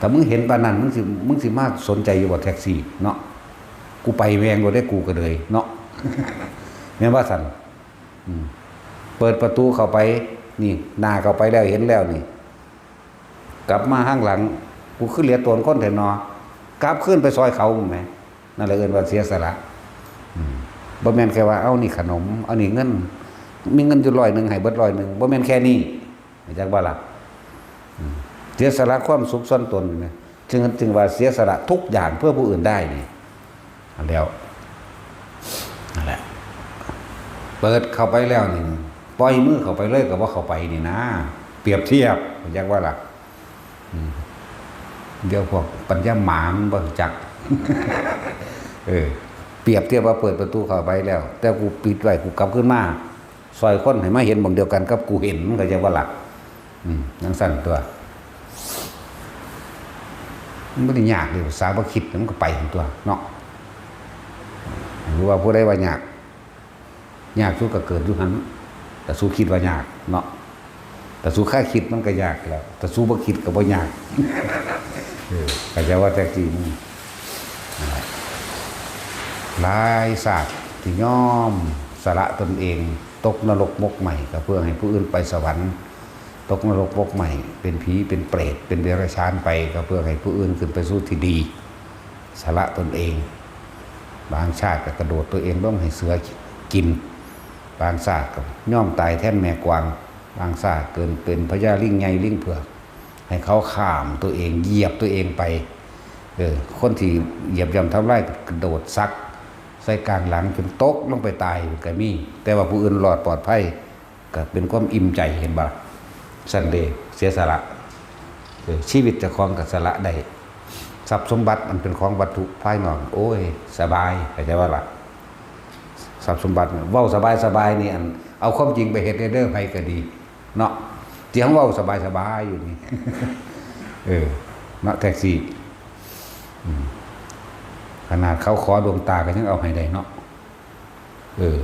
ถ้ามึงเห็นปานนั้น มึงสิ มึงสิมาสนใจอยู่บ่แท็กซี่เนาะ กูไปแม่งโลดเด้ กูก็เลยเนาะ แม่นว่าซั่น อืม เปิดประตูเข้าไป นี่ หน้าเข้าไปแล้ว เห็นแล้วนี่ กลับมาข้างหลัง กูคือเหลือตนคนแท้นอ กลับคืนไปซอยเขาแหม นั่นแหละเอิ้นว่าเสียสละ อืม บ่แม่นแค่ว่า เอานี่ขนม เอานี่เงิน มีเงินอยู่ร้อยหนึ่ง ให้เบิดร้อยหนึ่ง บ่แม่นแค่นี้ เข้าใจบ่ล่ะ อืม เสียสละความสุขส่วนตนนะ จึง จึงว่าเสียสละทุกอย่างเพื่อผู้อื่นได้นี่ อันแล้ว นั่นแหละ เปิดเข้าไปแล้วนี่ ปล่อยมือเข้าไปเลยก็บ่เข้าไปนี่นะ เปรียบเทียบ เข้าใจบ่ล่ะ อืม เดี๋ยวพวกปัญญาหมามันบ่รู้จัก เออ เปรียบเทียบว่าเปิดประตูเข้าไปแล้ว แต่กูปิดไว้ กูกลับคืนมา ซอยคนให้มาเห็นหม่องเดียวกันกับกูเห็น มึงเข้าใจบ่ล่ะ อืม จั่งซั้นตั๊ว มันบ่ได้ยากเลย ภาษาบ่คิดมันก็ไปหั่นตั๊วเนาะ หรือว่าผู้ใดว่ายาก ยากสุดก็เกิดอยู่หั่น แต่สูคิดว่ายากเนาะ แต่สูคาดคิดมันก็ยากแล้ว แต่สูบ่คิดก็บ่ยาก เออ เข้าใจว่าแท้จริงมัน หลายชาติที่ยอมสละตนเอง ตกนรกหมกไหม้ก็เพื่อให้ผู้อื่นไปสวรรค์ ตกนรกหมกไหม้ เป็นผี เป็นเปรต เป็นเดรัจฉานไป ก็เพื่อให้ผู้อื่นขึ้นไปสู่ที่ดี สละตนเอง บางชาติก็กระโดดตัวเองลงให้เสือกิน บางชาติก็ยอมตายแทนแม่กวาง บางชาติเกิดเป็นพญาลิงใหญ่ลิงเผือก ให้เขาข้ามตัวเอง เหยียบตัวเองไป เออ คนที่เหยียบย่ำทำลายกระโดดซักใส่กลางหลังจนตกลงไปตายก็มี แต่ว่าผู้อื่นรอดปลอดภัย ก็เป็นความอิ่มใจ เห็นบ่ล่ะ ซั้นเด้ เสียสละ เออ ชีวิตเจ้าของก็สละได้ ทรัพย์สมบัติอันเป็นของวัตถุภายนอก โอ้ย สบาย เข้าใจบ่ล่ะ ทรัพย์สมบัติเนี่ย เว้าสบายๆ นี่ อัน เอาความจริงไปเฮ็ดเด้อ ไผก็ดี เนาะ ที่เฮาเว้าสบายๆ อยู่นี่ เออ เนาะ แท็กซี่ อืม ขนาดเขาขอดวงตาก็ยังเอาให้ได้เนาะ เออ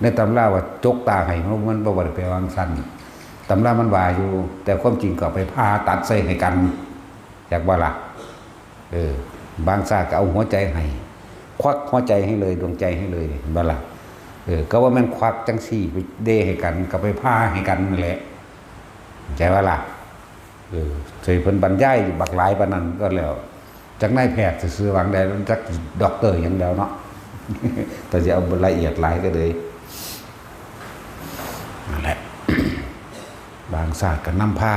ในตำราว่าจกตาให้ มัน มันบ่ได้แปลว่าจั่งซั้น ตำรามันว่าอยู่ แต่ความจริงก็เอาไปผ่าตัดใส่ให้กัน จักบ่ล่ะ เออ บางชาติก็เอาหัวใจให้ ควักหัวใจให้เลย ดวงใจให้เลย เห็นบ่ล่ะ เออ ก็ว่าแม่นควักจั่งซี่ ไปเดให้กัน ก็ไปผ่าให้กันนั่นแหละ เข้าใจบ่ล่ะ เออ เคยเพิ่นบรรยายอยู่บักหลายปานนั้นก็แล้ว จักนายแพทย์ซื่อๆ หวังได้ จักด็อกเตอร์หยังแล้วเนาะ แต่จะเอาละเอียดหลายก็เลย นั่นแหละ บางชาติก็นำพา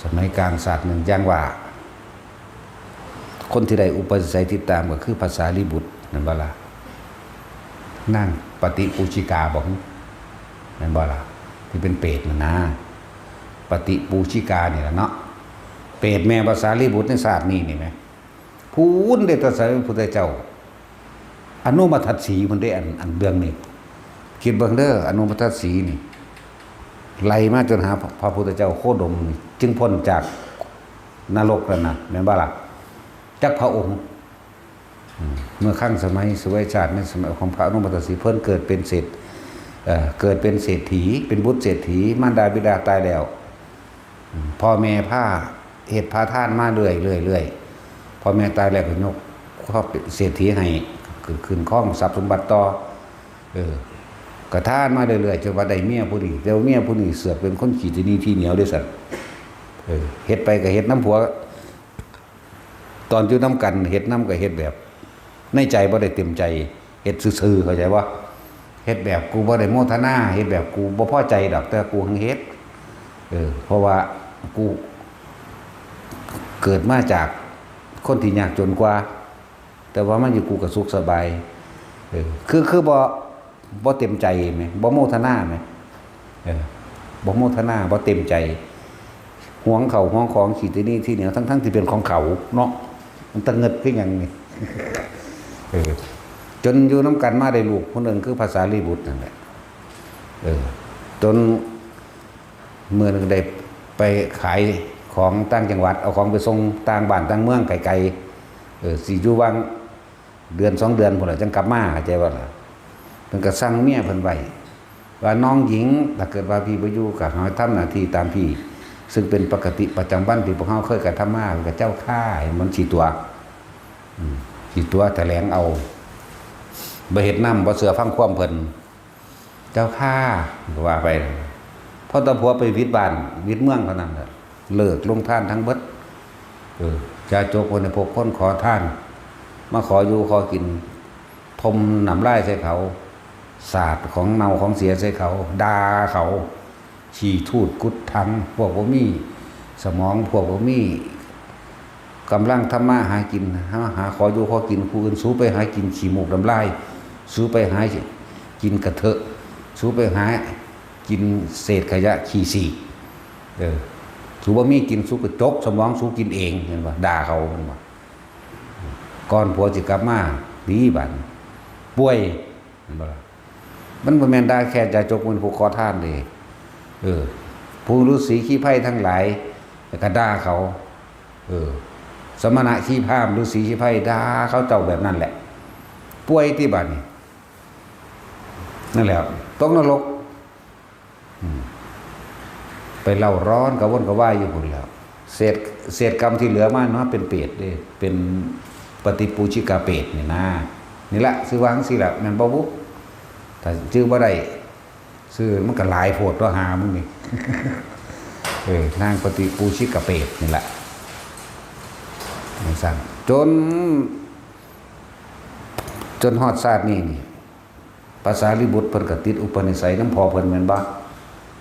สมัยกลางชาติหนึ่ง อย่างว่า คนที่ได้อุปนิสัยติดตามก็คือพระสารีบุตร นั่นบ่ล่ะ นางปฏิปูชิกาบ่ แม่นบ่ล่ะ ที่เป็นเปรตน่ะนะ ปฏิปูชิกานี่ล่ะเนาะ เปรตแม่พระสารีบุตรในชาตินี้นี่แหม พู้นเด้ ตรัสรู้พระพุทธเจ้า อนุมทัศสีมันได้อันอันเรื่องนี้ คิดเบิ่งเด้อ อนุมทัศสีนี่ ไล่มาจนหาพระพุทธเจ้าโคดมนี่ จึงพ้นจากนรกแล้วนะ แม่นบ่ล่ะ จักพระองค์ อืม เมื่อครั้งสมัยสุวัยชาติ ในสมัยของพระอนุมทัศสี เพิ่นเกิดเป็นเศรษฐ เอ่อ เกิดเป็นเศรษฐี เป็นบุตรเศรษฐี มารดาบิดาตายแล้ว อืม พ่อแม่พาเฮ็ดพาทานมาเรื่อยๆ เรื่อยๆ พ่อแม่ตายแล้วก็ยกครอบเศรษฐีให้ ขึ้น ขึ้นครองทรัพย์สมบัติต่อ เออ ก็ทานมาเรื่อยๆ จนว่าได้เมียผู้นี้ แต่ว่าเมียผู้นี้เสือกเป็นคนขี้ตะหนี่ทีเหนียวเด้อซั่น เออ เฮ็ดไปก็เฮ็ดนำผัว ตอนอยู่นำกันเฮ็ดนำก็เฮ็ดแบบ ในใจบ่ได้เต็มใจ เฮ็ดซื่อๆ เข้าใจบ่ เฮ็ดแบบกูบ่ได้โมทนา เฮ็ดแบบกูบ่พอใจดอก แต่กูหั้นเฮ็ด เออ เพราะว่ากูเกิดมาจากคนที่ยากจนกว่า แต่ว่ามาอยู่กูก็สุขสบาย เออ คือ คือบ่ บ่เต็มใจแหม บ่โมทนาแหม เออ บ่โมทนา บ่เต็มใจ หวงเข้าหวงของ ขี้ตะหนี่ทีเหนียว ทั้งๆ ที่เป็นของเขาเนาะ มันตะเงิดคือหยังนี่ เออ จนอยู่นำกันมาได้ลูกผู้หนึ่งคือพระสารีบุตรนั่นแหละ เออ จนมื้อหนึ่งได้ไปขายของต่างจังหวัด เอาของไปส่งต่างบ้านต่างเมืองไกลๆ เออ สิอยู่วังเดือนสองเดือนพู้นล่ะ จั่งกลับมา เข้าใจบ่ล่ะ เพิ่นก็สั่งเมียเพิ่นไว้ ว่าน้องหญิง ถ้าเกิดว่าพี่บ่อยู่ก็ให้ทำหน้าที่ตามพี่ ซึ่งเป็นปกติประจำวันที่พวกเฮาเคยกระทำมา ก็เจ้าข้า ให้มันสิตั๋ว อืม สิตั๋วแถลงเอา บ่เฮ็ดนำ บ่เชื่อฟังความเพิ่น เจ้าข้า ก็ว่าไป พอตาผัวไปวิดบ้านวิดเมืองเท่านั้นแหละ เลิกลงทานทั้งเบิด เออ ยาจกคนในพวกคนขอทาน มาขออยู่ขอกิน พรมน้ำลายใส่เขา สาดของเน่าของเสียใส่เขา ด่าเขา ขี้ทูดกุดถัง พวกบ่มีสมอง พวกบ่มีกำลังทำมาหากิน หา หาขออยู่ขอกิน ผู้อื่นสูไปหากินขี้มูกน้ำลาย สูไปหากินกระเทอะ สูไปหากินเศษขยะขี้ฉี่ เออ สูบ่มีกิน สูก็จกสมองสูกินเอง เห็นบ่ ด่าเขา เห็นบ่ ก่อนผัวสิกลับมา ดีบัด ป่วย เห็นบ่ล่ะ มันบ่แม่นด่าแค่ยาจก มันผู้ขอทานเด้ เออ ผู้ฤาษีขี้ไพรทั้งหลาย แล้วก็ด่าเขา เออ สมณะขี้พราหมณ์ ฤาษีขี้ไพรด่าเขาเจ้าแบบนั้นแหละ ป่วยติบัดนี้ นั่นแหละ ตกนรก อืม ไปเล่าร้อนกระวนกระวายอยู่พุ้นแหล้ว เศษ เศษกรรมที่เหลือมาเนาะ เป็นเปรตเด้ เป็นปฏิปูชิกาเปรตนี่นะ นี่ละ ชื่อว่าจั่งซี้ละ แม่นบ่บุ ถ้าชื่อบ่ได้ ชื่อมันก็หลายโพดตั๊วหามึงนี่ เออ นางปฏิปูชิกาเปรตนี่ละ จั่งซั้น จน จนฮอดชาตินี้นี่ พระสารีบุตรเพิ่นก็ติดอุปนิสัยนำพ่อเพิ่นแม่นบ่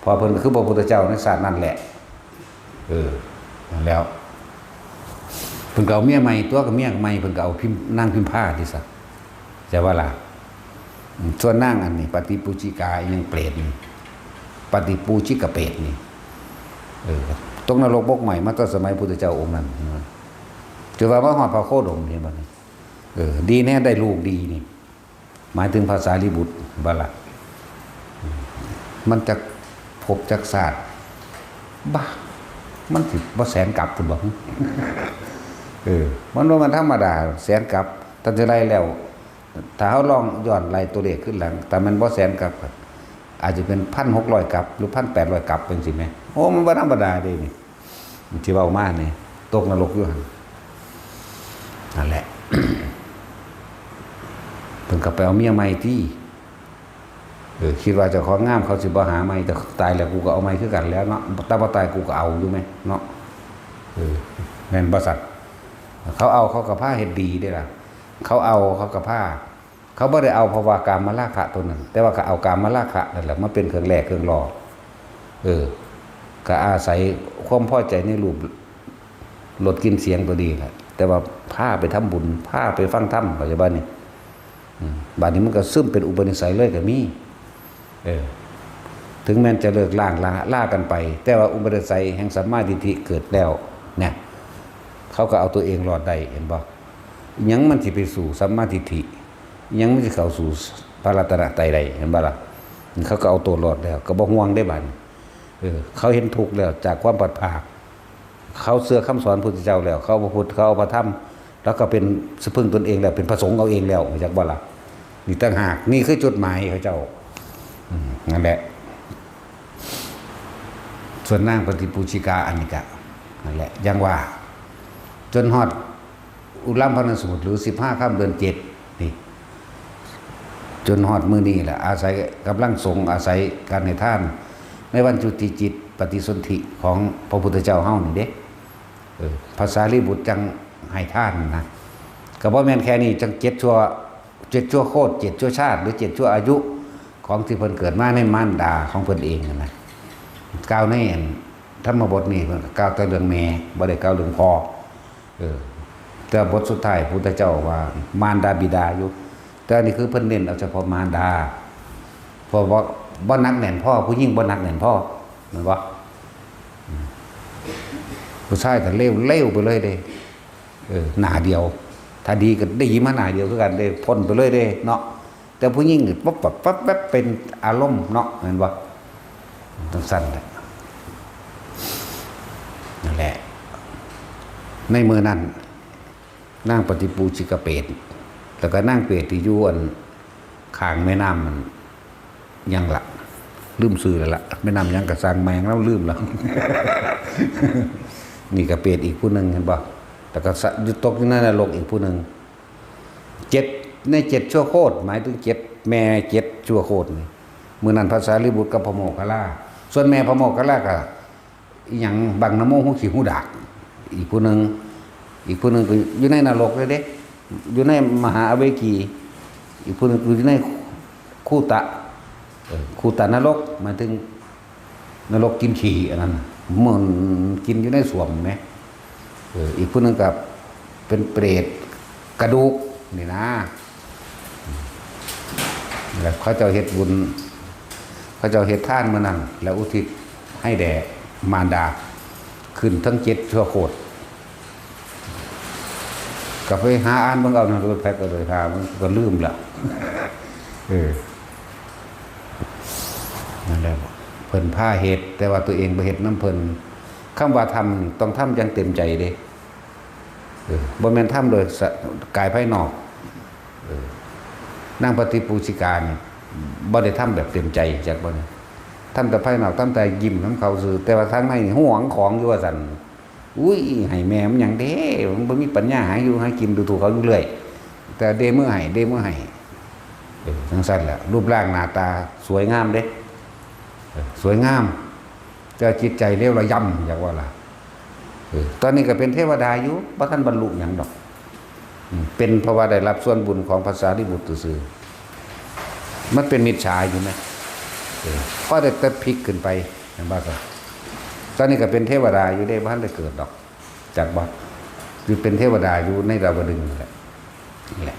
พ่อเพิ่นก็คือพระพุทธเจ้าในชาตินั้นแหละ เออ นั่นแล้ว เพิ่นก็เอาเมียใหม่ตั๊ว กับเมียใหม่เพิ่นก็เอาพิม นางพิมพาติซะ ใช่บ่ล่ะ อืม ส่วนนางอันนี้ ปฏิปูชิกาอิหยังเปรตนี่ ปฏิปูชิกาเปรตนี่ เออ ตกนรกบกไหม้มาตั้งสมัยพุทธเจ้าองค์นั้น จนว่ามาฮอดพระโคดม เห็นบ่นี่ เออ ดีแน่ได้ลูกดีนี่ หมายถึงพระสารีบุตรบ่ล่ะ มันจักภพจักชาติ บ้า มันสิบ่แสนกลับพุ้นบ่ เออ มันบ่แม่นธรรมดา แสนกลับ ตัดสิไล่แล้ว ถ้าเฮาลองย้อนไล่ตัวเลขขึ้นหลัง ถ้ามันบ่แสนกลับ อาจจะเป็นพันหกร้อยกลับ หรือพันแปดร้อยกลับจั่งซี้แหม โอ้ มันบ่ธรรมดาเด้นี่ ที่เว้ามานี่ ตกนรกอยู่หั่น นั่นแหละ เพิ่นก็ไปเอาเมียใหม่ติ เออ คิดว่าเจ้าของงามเขาสิบ่หาใหม่ แต่ตายแล้วกูก็เอาใหม่คือกันแล้วเนาะ แต่บ่ตายกูก็เอาอยู่แหมเนาะ เออ แม่นบ่ซั่น เขาเอาเขาก็พาเฮ็ดดีเด้ล่ะ เขาเอาเขาก็พา เขาบ่ได้เอาเพราะว่ากามราคะตัวนั้น แต่ว่าก็เอากามราคะนั่นแหละมาเป็นเครื่องแลกเครื่องหล่อ เออ ก็อาศัยความพอใจในรูป รสกลิ่นเสียงตัวนี้แหละ แต่ว่าพาไปทำบุญ พาไปฟังธรรม เข้าใจบ่นี่ อืม บัดนี้มันก็ซึมเป็นอุปนิสัยเลยก็มี เออ ถึงแม้นจะเลิกล้างลา ลากันไป แต่ว่าอุปนิสัยแห่งสัมมาทิฏฐิเกิดแล้ว เนี่ย เขาก็เอาตัวเองรอดได้ เห็นบ่ หยังมันสิไปสู่สัมมาทิฏฐิ หยังมันสิเข้าสู่พระรัตนตรัยได้ เห็นบ่ล่ะ? เขาก็เอาตัวรอดแล้ว ก็บ่ห่วงได้บัดนี้ เออ เขาเห็นทุกข์แล้วจากความพลัดพราก เขาเชื่อคำสอนพุทธเจ้าแล้ว เขาเอาพระพุทธ เขาเอาพระธรรม แล้วก็เป็นสะพึ่งตนเองแล้ว เป็นพระสงฆ์เอาเองแล้ว จักบ่ล่ะ? นี่ต่างหาก นี่คือจุดหมายเขาเจ้า อืม นั่นแหละ ส่วนนางปฏิปูชิกาอันนี้กะ นั่นแหละ ยังว่า จนฮอด อุรัมพนสูตร หรือ สิบห้าค่ำเดือนเจ็ด นี่ จนฮอดมื้อนี้แหละ อาศัยกำลังสงฆ์ อาศัยการให้ทาน ในวันจุติจิตปฏิสนธิของพระพุทธเจ้าเฮานี่เด้ เออ พระสารีบุตรจังให้ทานนะ ก็บ่แม่นแค่นี้ จังเจ็ดชั่ว เจ็ดชั่วโคตร เจ็ดชั่วชาติ หรือเจ็ดชั่วอายุ ของที่เพิ่นเกิดมาในมารดาของเพิ่นเองนั่นนะ กล่าวในอันธรรมบทนี้ เพิ่นก็กล่าวแต่เรื่องแม่ บ่ได้กล่าวเรื่องพ่อ เออ แต่บทสุดท้ายพุทธเจ้าว่ามารดาบิดาอยู่ แต่อันนี้คือเพิ่นเน้นเอาเฉพาะมารดา เพราะว่าบ่หนักแน่นพอ ผู้หญิงบ่หนักแน่นพอ แม่นบ่? อืม ผู้ชายก็เลว เลวไปเลยเด้ เออ หน้าเดียว ถ้าดีก็ดีมาหน้าเดียวคือกันเด้ พ่นไปเลยเด้เนาะ แต่ผู้หญิงนี่ปั๊บปั๊บปั๊บปั๊บ เป็นอารมณ์เนาะ แม่นบ่? จั่งซั่นแหละ นั่นแหละ ในมื้อนั้น นางปฏิปูชิกเปต แล้วก็นางเปตที่อยู่อันข้างแม่น้ำมัน หยังละ ลืมชื่อแล้วละ แม่น้ำหยังก็ซ่างแม่ง แล้วลืมแล้ว นี่ก็เปตอีกผู้หนึ่ง เห็นบ่? แล้วก็สะ อยู่ตกอยู่ในนรกอีกผู้หนึ่ง เจ็ด ในเจ็ดชั่วโคตร หมายถึงเจ็ดแม่ เจ็ดชั่วโคตรนี่ มื้อนั้นพระสารีบุตรกับพระโมคคัลลา ส่วนแม่พระโมคคัลลาก็ อีหยัง บังนะโม ฮู้ขี้ฮู้ดาก อีกผู้หนึ่ง อีกผู้หนึ่งก็อยู่ในนรกเลยเด้ อยู่ในมหาอเวจี อีกผู้หนึ่งก็อยู่ในคูตะ เออ คูตะนรก หมายถึงนรกกินขี้อันนั้นน่ะ มันกินอยู่ในส้วมแหม เออ อีกผู้หนึ่งก็เป็นเปรตกระดูกนี่นะ แล้วเขาเจ้าเฮ็ดบุญ เขาเจ้าเฮ็ดทานมื้อนั้น แล้วอุทิศให้แด่มารดา ขึ้นทั้งเจ็ดชั่วโคตร ก็ไปหาอ่านเบิ่งเอานะ รถไฟก็เลยหา มันก็ลืมแล้ว เออ นั่นแหละ เพิ่นพาเฮ็ด แต่ว่าตัวเองบ่เฮ็ดนำเพิ่น คำว่าทำนี่ต้องทำอย่างเต็มใจเด้ เออ บ่แม่นทำโดยสะ กายภายนอก เออ นางปฏิปูชิกานี่บ่ได้ทำแบบเต็มใจ จักบ่นี่ ทำแต่ภายนอก ทำแต่ยิ้มนำเขาซื่อ แต่ว่าทางในนี่หวงของอยู่ว่าซั่น อุ้ย ให้แม่มันหยังเด้ มันบ่มีปัญญาหาอยู่หากิน ดูถูกเขาอยู่เรื่อย แต่เด้มือให้ เด้มือให้ เออ จั่งซั่นแหละ รูปร่างหน้าตาสวยงามเด้ เออ สวยงาม แต่จิตใจเลวระยำ อยากว่าล่ะ เออ ตอนนี้ก็เป็นเทวดาอยู่ บ่ทันบรรลุหยังดอก อืม เป็นเพราะว่าได้รับส่วนบุญของพระสารีบุตรซื่อๆ มันเป็นมิจฉาอยู่นะ เออ พอได้แต่พลิกขึ้นไป เห็นบ่ครับ ตอนนี้ก็เป็นเทวดาอยู่เด้ บ่ทันได้เกิดดอก จักบ่ อยู่เป็นเทวดาอยู่ในดาวดึงส์นี่แหละ นี่แหละ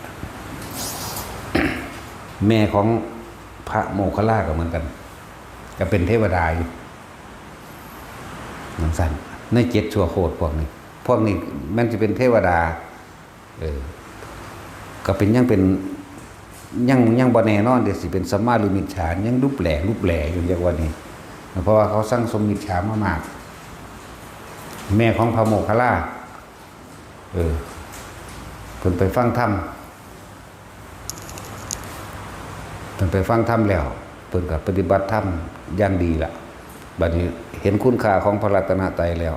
แม่ของพระโมคคัลลาก็เหมือนกัน ก็เป็นเทวดาอยู่ จั่งซั่น ในเจ็ดชั่วโคตรพวกนี้ พวกนี้มันสิเป็นเทวดา เออ ก็เป็น ยังเป็น ยัง ยังบ่แน่นอนเด้ สิเป็นสัมมาหรือมิจฉา ยังลุบแหล่ลุบแหล่อยู่ เรียกว่านี่ เพราะว่าเขาสั่งสมมิจฉามามาก แม่ของพระโมคคัลลา เออ เพิ่นไปฟังธรรม เพิ่นไปฟังธรรมแล้ว เพิ่นก็ปฏิบัติธรรมอย่างดีละ บัดนี้เห็นคุณค่าของพระรัตนตรัยแล้ว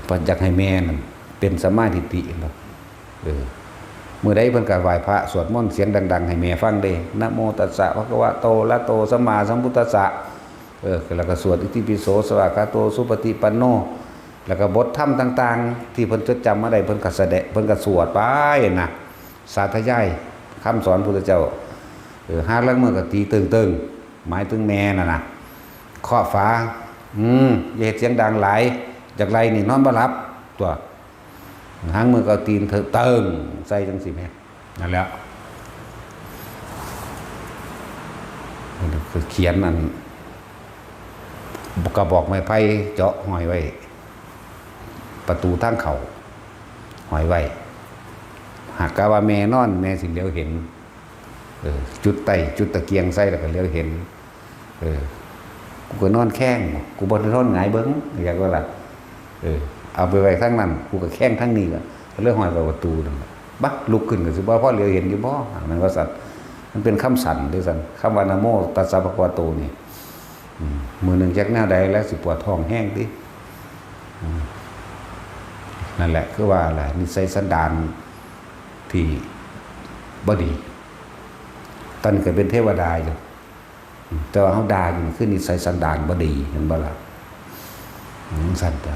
เพิ่นอยากให้แม่นั่นเป็นสัมมาทิฏฐิ เห็นบ่ เออ มื้อใดเพิ่นก็ไหว้พระสวดมนต์เสียงดังๆ ให้แม่ฟังเด้ นะโมตัสสะภะคะวะโต อะระหะโต สัมมาสัมพุทธัสสะ เออ แล้วก็สวดอิติปิโส สวากขาโต สุปฏิปันโน แล้วก็บทธรรมต่างๆ ที่เพิ่นจดจำมาได้ เพิ่นก็แสดง เพิ่นก็สวดไปนะ สาธยายคำสอนพุทธเจ้า เออ หาลางมื้อก็ตีเติงๆ หมายถึงแม่นั่นน่ะ เคาะฝา อืม อย่าเฮ็ดเสียงดังหลาย อยากไล่นี่นอนบ่หลับ ตัว หางมื้อก็เอาตีนเถิบเติงใส่จั่งซี้แหม นั่นแหละ เขียนอัน กระบอกไม้ไผ่เจาะห้อยไว้ ประตูทางเข้า ห้อยไว้ หากกะว่าแม่นอน แม่สิเหลียวเห็น เออ จุดไต้จุดตะเกียงใส่แล้วก็เหลียวเห็น เออ กูก็นอนแข้ง กูบ่ได้นอนหงายเบิ่ง อยากว่าล่ะ เออ เอาไปไว้ทางนั้น กูก็แข้งทางนี้ล่ะ ก็เลยห้อยไปประตูนั่นล่ะ บักลุกขึ้นก็สิบ่พอเหลียวเห็นอยู่บ่ มันว่าซั่น มันเป็นคำสั่นเด้ซั่น คำว่านะโมตัสสะภะคะวะโตนี่ อืม มื้อหนึ่งจักแนวใดแล้วสิปวดท้องแฮงติ อืม นั่นแหละ คือว่าล่ะ นิสัยสันดานที่บ่ดี ตอนนี้ก็เป็นเทวดาอยู่ อืม แต่ว่าเฮาด่าอยู่นี่คือนิสัยสันดานบ่ดี เห็นบ่ล่ะ อืม ซั่นจ้ะ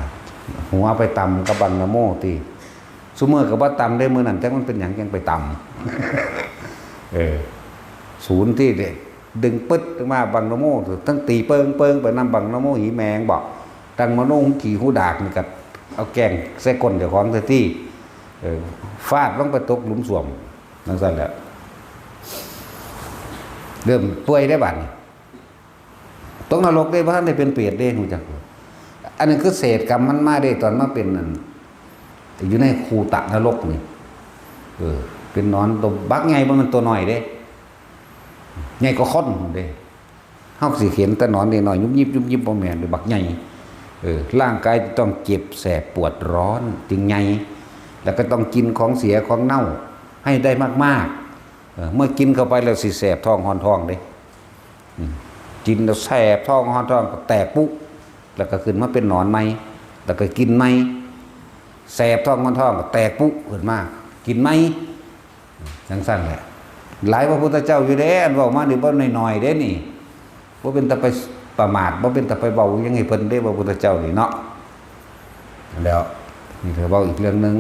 หัวไปต่ำกับบังนะโมติ ซุมื้อก็บ่ต่ำเด้ มื้อนั้นจักมันเป็นหยังจังไปต่ำ เออ ศูนย์ที่เด้ ดึงปึ๊ดลงมาบังนะโม ทั้งตีเปิงเปิงไปนำบังนะโมหีแมงบอก ตั้งมโนหูขี่หูดากนี่ก็เอาแกงใส่ก้นเจ้าของซะติ เออ ฟาดลงไปตกหลุมส้วม จั่งซั่นแหละ เริ่มเปื่อยได้บัดนี้ ตกนรกได้ บ่ทันได้เป็นเปรตเด้ ฮู้จักบ่ อันนี้คือเศษกรรมมันมาเด้ ตอนมาเป็นนั่น อยู่ในคูตะนรกนี่ เออ เป็นหนอนตัวบักใหญ่ บ่แม่นตัวน้อยเด้ ใหญ่กว่าคนเด้ เฮาสิเห็นแต่หนอนน้อยๆ ยุบยิบยุบยิบ บ่แม่นเด้ บักใหญ่ เออ ร่างกายจะต้องเจ็บแสบปวดร้อนจึงใหญ่ แล้วก็ต้องกินของเสียของเน่าให้ได้มากๆ เออ เมื่อกินเข้าไปแล้วสิแสบท้องฮ้อนท้องเด้ อืม กินแล้วแสบท้องฮ้อนท้องก็แตกปุ๊ แล้วก็ขึ้นมาเป็นหนอนใหม่ แล้วก็กินใหม่ แสบท้องฮ้อนท้องก็แตกปุ๊ขึ้นมา กินใหม่ จั่งซั่นแหละ หลายพระพุทธเจ้าอยู่เด้ อันเว้ามานี่บ่น้อยๆ เด้นี่ บ่เป็นตาไปประมาท บ่เป็นตาไปเว้าหยังให้เพิ่นเด้ พระพุทธเจ้านี่เนาะ แล้วนี่ก็เว้าอีกเรื่องหนึ่ง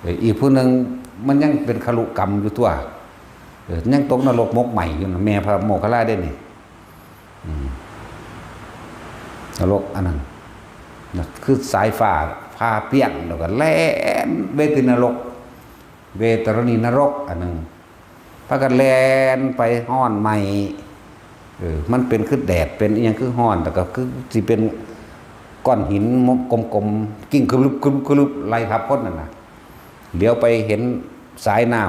เอ่อ อีกผู้หนึ่งมันยังเป็นคลุกรรมอยู่ตัว เออ ยังตกนรกหมกไหม้อยู่นะ แม่พระโมคคัลลาเด้นี่ อืม นรกอันนั้นนะ คือสายฟ้าผ่าเปรี้ยง แล้วก็แล่นเวทีนรก เวตรณีนรกอันหนึ่ง พากันแล่นไปฮ้อนไหม้ เออ มันเป็นคือแดด เป็นอิหยังคือฮ้อน แล้วก็คือสิเป็นก้อนหินกลมๆ กิ้งครึบๆ ครึบๆ ไล่ทับคนนั่นน่ะ เหลียวไปเห็นสายน้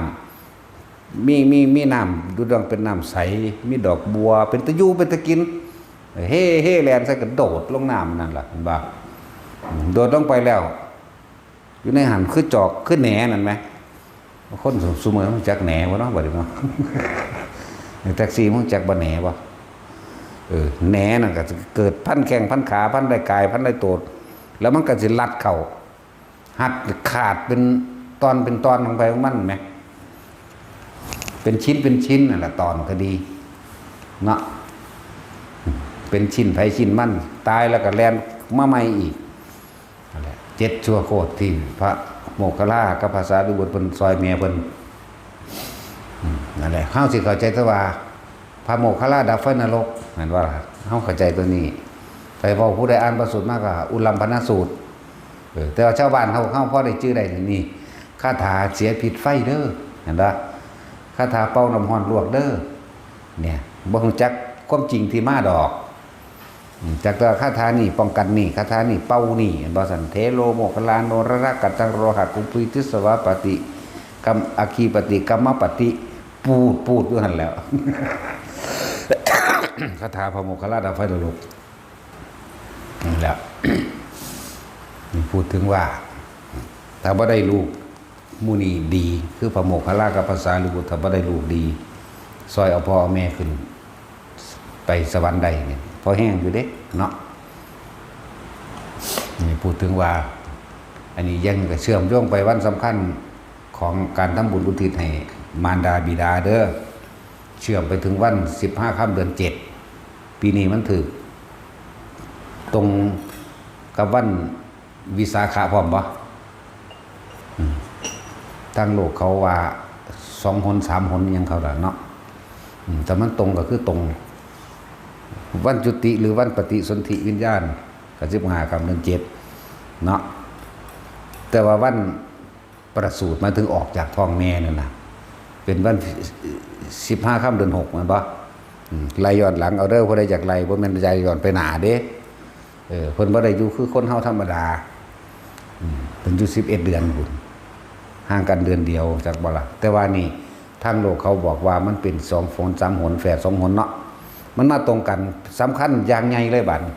ำ มี มี มีน้ำดูดังเป็นน้ำใส มีดอกบัว เป็นตะยู เป็นตะกิน เฮ้ เฮ้ แล่นใส่กระโดดลงน้ำนั่นล่ะ เห็นบ่ อืม โดดลงไปแล้ว อยู่ในหั้นคือจอก คือแหนนั่นไหม คนซุมื้อมันจักแหนบ่เนาะ บัดนี้เนาะ แท็กซี่มันจักบ่แหนบ่ เออ แหนนั่นก็สิเกิดพันแข้งพันขา พันได้กาย พันได้โตด แล้วมันก็สิลัดเข้า หัดขาดเป็นตอนเป็นตอนลงไปของมันไหม เป็นชิ้นเป็นชิ้นนั่นแหละ ตอนก็ดี เนาะ เป็นชิ้นไผชิ้นมัน ตายแล้วก็แล่นมาใหม่อีก นั่นแหละ เจ็ดชั่วโคตรที่พระโมคคัลลากับพระสารีบุตรเพิ่นซอยแม่เพิ่น อืม นั่นแหละ เฮาสิเข้าใจแต่ว่า พระโมคคัลลาดับไฟนรก แม่นบ่ล่ะ เฮาเข้าใจตัวนี้ ไปเว้าผู้ใดอ่านพระสูตรมาก็อุลัมพนสูตร เออ แต่ว่าชาวบ้านเฮา เฮาพอได้ชื่อได้นี่ คาถาเสียพิษไฟเด้อ เห็นบ่ คาถาเป่าน้ำร้อนลวกเด้อ เนี่ย บ่รู้จักความจริงที่มาดอก อืม จักแต่ว่าคาถานี่ป้องกันนี่ คาถานี่เป่านี่ เห็นบ่ซั่น เทโลโมคคัลลาโนรรกัตตังโรหะกุมพีติสวาปฏิ กัม อัคคีปฏิ กัมมปฏิ ปูด ปูดอยู่หั่นแหล้ว คาถาพระโมคคัลลาดับไฟนรก นั่นแหละ นี่พูดถึงว่า ถ้าบ่ได้ลูกหมู่นี้ดี คือพระโมคคัลลากับพระสารีบุตร ถ้าบ่ได้ลูกดี ซอยเอาพ่อเอาแม่ขึ้น ไปสวรรค์ได้นี่ พอแฮงอยู่เด้ เนาะ นี่พูดถึงว่า อันนี้ยังก็เชื่อมโยงไปวันสำคัญของการทำบุญอุทิศให้มารดาบิดาเด้อ เชื่อมไปถึงวันสิบห้าค่ำเดือนเจ็ด ปีนี้มันถืกตรงกับวันวิสาขะพร้อมบ่ อืม ทางโลกเขาว่าสองหนสามหนอิหยังเขาล่ะเนาะ อืม แต่มันตรงก็คือตรง วันจุติหรือวันปฏิสนธิวิญญาณก็สิบห้าค่ำเดือนเจ็ด เนาะ แต่ว่าวันประสูติหมายถึงออกจากท้องแม่นั่นน่ะ เป็นวันสิบห้าค่ำเดือนหก แม่นบ่ อืม ไล่ย้อนหลังเอาเด้อ ผู้ใดอยากไล่ บ่แม่นไล่ย้อนไปหน้าเด้ เออ เพิ่นบ่ได้อยู่คือคนเฮาธรรมดา อืม เพิ่นอยู่สิบเอ็ดเดือนพุ้น ห่างกันเดือนเดียว จักบ่ล่ะ แต่ว่านี่ทางโลกเขาบอกว่ามันเป็นสองหนสามหน แฝดสองหนเนาะ มันมาตรงกัน สำคัญอย่างใหญ่เลยบัดนี้